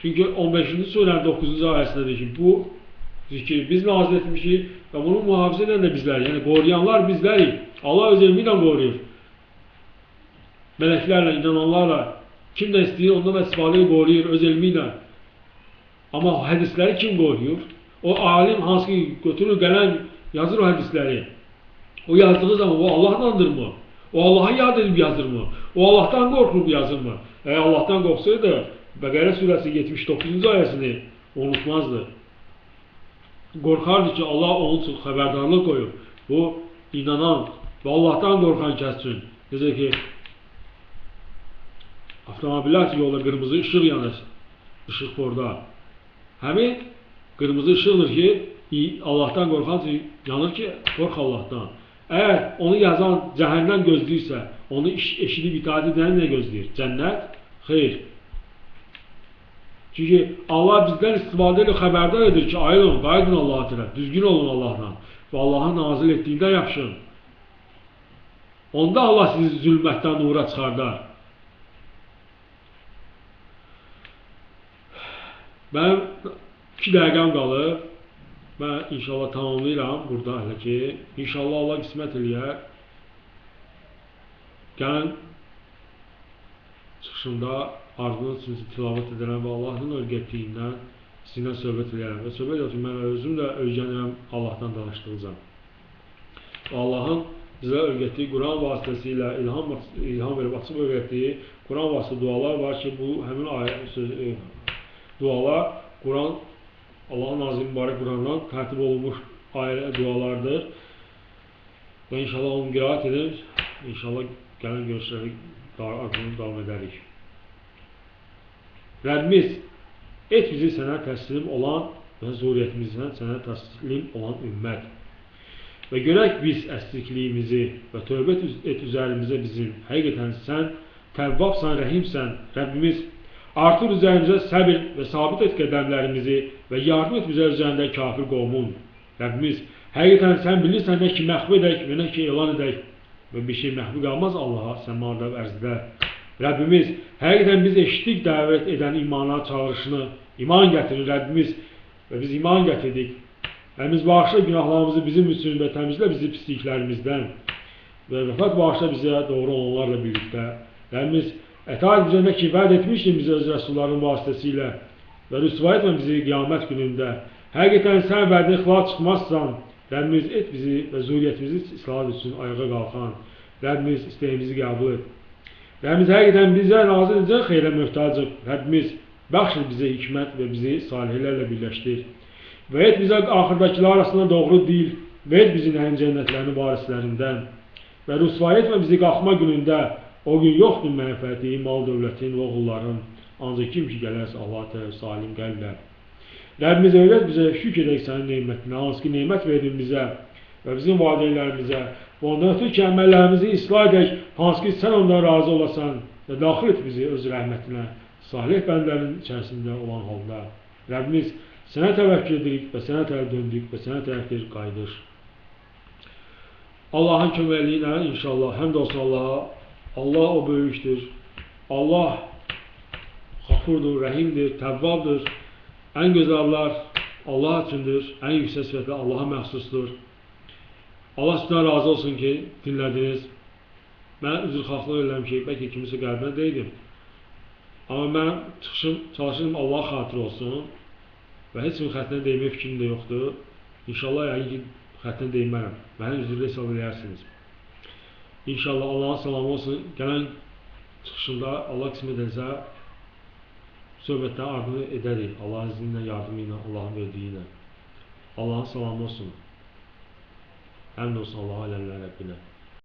Çünki 15-ci surənin 9-cu ayəsində deyir ki, bu zikri biz nazil etmişik və bunu mühafizə edən də bizlər, yəni qoruyanlar bizlərik. Allah öz elmi ilə qoruyur. Mələklərlə, inananlarla, kim də istəyir, ondan da istifadə qoruyur öz elmi ilə. Amma hədisləri kim qoruyur? O alim hansı ki, götürür, qələm, yazır o hədisləri. O yazdığı zaman o Allahlandırmı? O Allah'a yad edib yazırmı? O Allahdan qorxub yazırmı? Əgər Allahdan qorxsaydı, Bəqərə surəsi 79-cu ayəsini unutmazdı. Qorxardı ki, Allah onun üçün xəbərdarlıq qoyub. Bu, inanan və Allahdan qorxan kəs üçün. Necə ki, avtomobillər yolda qırmızı işıq yanır, işıqforda. Həmin qırmızı işıqdır ki, Allahdan qorxan üçün yanır ki, qorx Allahdan. Əgər onu yazan cəhənnəm gözləyirsə, onu eşidib itaat edəni nə gözləyir? Cənnət? Xeyr. Çünki Allah bizdən istifadə ilə xəbərdar edir ki, ayılın, qayıdın Allaha tərəf, düzgün olun Allahla və Allahın nazil etdiyindən yapışın. Onda Allah sizi zülmətdən nura çıxardar. Mənim 2 dəqiqəm qalıb. Mən inşallah tamamlayıram burada hələ ki. İnşallah Allah qismət eləyər. Gəlin çıxışımda ardından sizi tilavət edərəm və Allahın öyrətdiyindən sizinlə söhbət edərəm. Və söhbət edərəm ki, mən özüm də öyrənirəm Allahdan danışdıqca. Allahın bizə öyrətdiyi Quran vasitəsilə ilham verib açıb öyrətdiyi Quran vasitəsilə dualar var ki, bu həmin ayə, dualar Quran, Allahın nazil mübarək Qurandan tərtib olunmuş ayə dualardır. Və inşallah onu qiraət edin. İnşallah gələn görüşləri ardından davam edərik. Rəbbimiz, et bizi sənə təslim olan və zuriyyətimizdən sənə təslim olan ümmət. Və görək biz əsrikliyimizi və tövbə et üzərimizə bizim. Həqiqətən sən təvvabsan, rəhimsən, Rəbbimiz. Artır üzərimizə səbir və sabit et qədəmlərimizi və yardım et bizə üzərində kafir qovmun. Rəbbimiz, həqiqətən sən bilirsən nə ki məxfi edək və nə ki elan edək və bir şey məxfi qalmaz Allaha səmada və ərzdə. Rəbbimiz, həqiqətən biz eşitdik dəvət edən imana çağırışını, iman gətirir Rəbbimiz və biz iman gətirdik. Rəbbimiz bağışla günahlarımızı bizim üçün və təmizlə bizi pisliklərimizdən və vəfat bağışla bizə doğru olanlarla birlikdə. Rəbbimiz, ətaət bizə nə ki vəd etmişdin bizə öz rəsulların vasitəsilə Və rüsva etmə bizi qiyamət günündə. Həqiqətən sən vədini xilaf çıxmazsan. Rəbbimiz et bizi və zürriyyətimizi islah üçün ayağa qalxan. Rəbbimiz istəyimizi qəbul et. Rəbbimiz həqiqətən bizə nazil edəcək xeyrə möhtacıq. Rəbbimiz bəxş et bizə hikmət və bizi salihlərlə birləşdir. Və et bizə axırdakılar arasında doğru dil və et bizi nəhim cənnətlərinin varislərindən. Və rüsva etmə bizi qalxma günündə. O gün yoxdur mənfəəti, mal dövlətin və oğulların. Ancaq kim ki gələrsə Allah tərəf salim qəlblə. Rəbbimiz öyrət bizə şükr edək sənin nemətinə, hansı ki nemət verdin bizə və bizim valideynlərimizə. Və ondan ötürü ki, əməllərimizi islah edək, hansı ki sən ondan razı olasan və daxil et bizi öz rəhmətinə, salih bəndlərin içərisində olan halda. Rəbbimiz sənə təvəkkül edirik və sənə tərəf döndük və sənə tərəfdir qayıdış. Allahın köməkliyi ilə inşallah, həmd olsun Allaha. Allah o böyükdür. Allah xafurdur, rəhimdir, təvvabdır. Ən gözəl adlar Allah üçündür, ən yüksək sifətlər Allaha məxsusdur. Allah sizdən razı olsun ki, dinlədiniz. Mən üzrxahlıq edirəm ki, bəlkə kimisə qəlbinə deydim. Amma mən çıxışım, çalışırım Allah xatır olsun və heç kimin xətrinə deymək fikrim də yoxdur. İnşallah yəqin ki, xətrinə deymərəm. Məni üzrlə hesab eləyərsiniz. İnşallah Allahın salamı olsun. Gələn çıxışımda Allah qismət etsə söhbətdən ardını edərik. Allahın izni ilə, yardımı ilə, Allahın verdiyi ilə. Allahın salamı olsun. Həmd olsun Allaha, aləmlər Rəbbinə.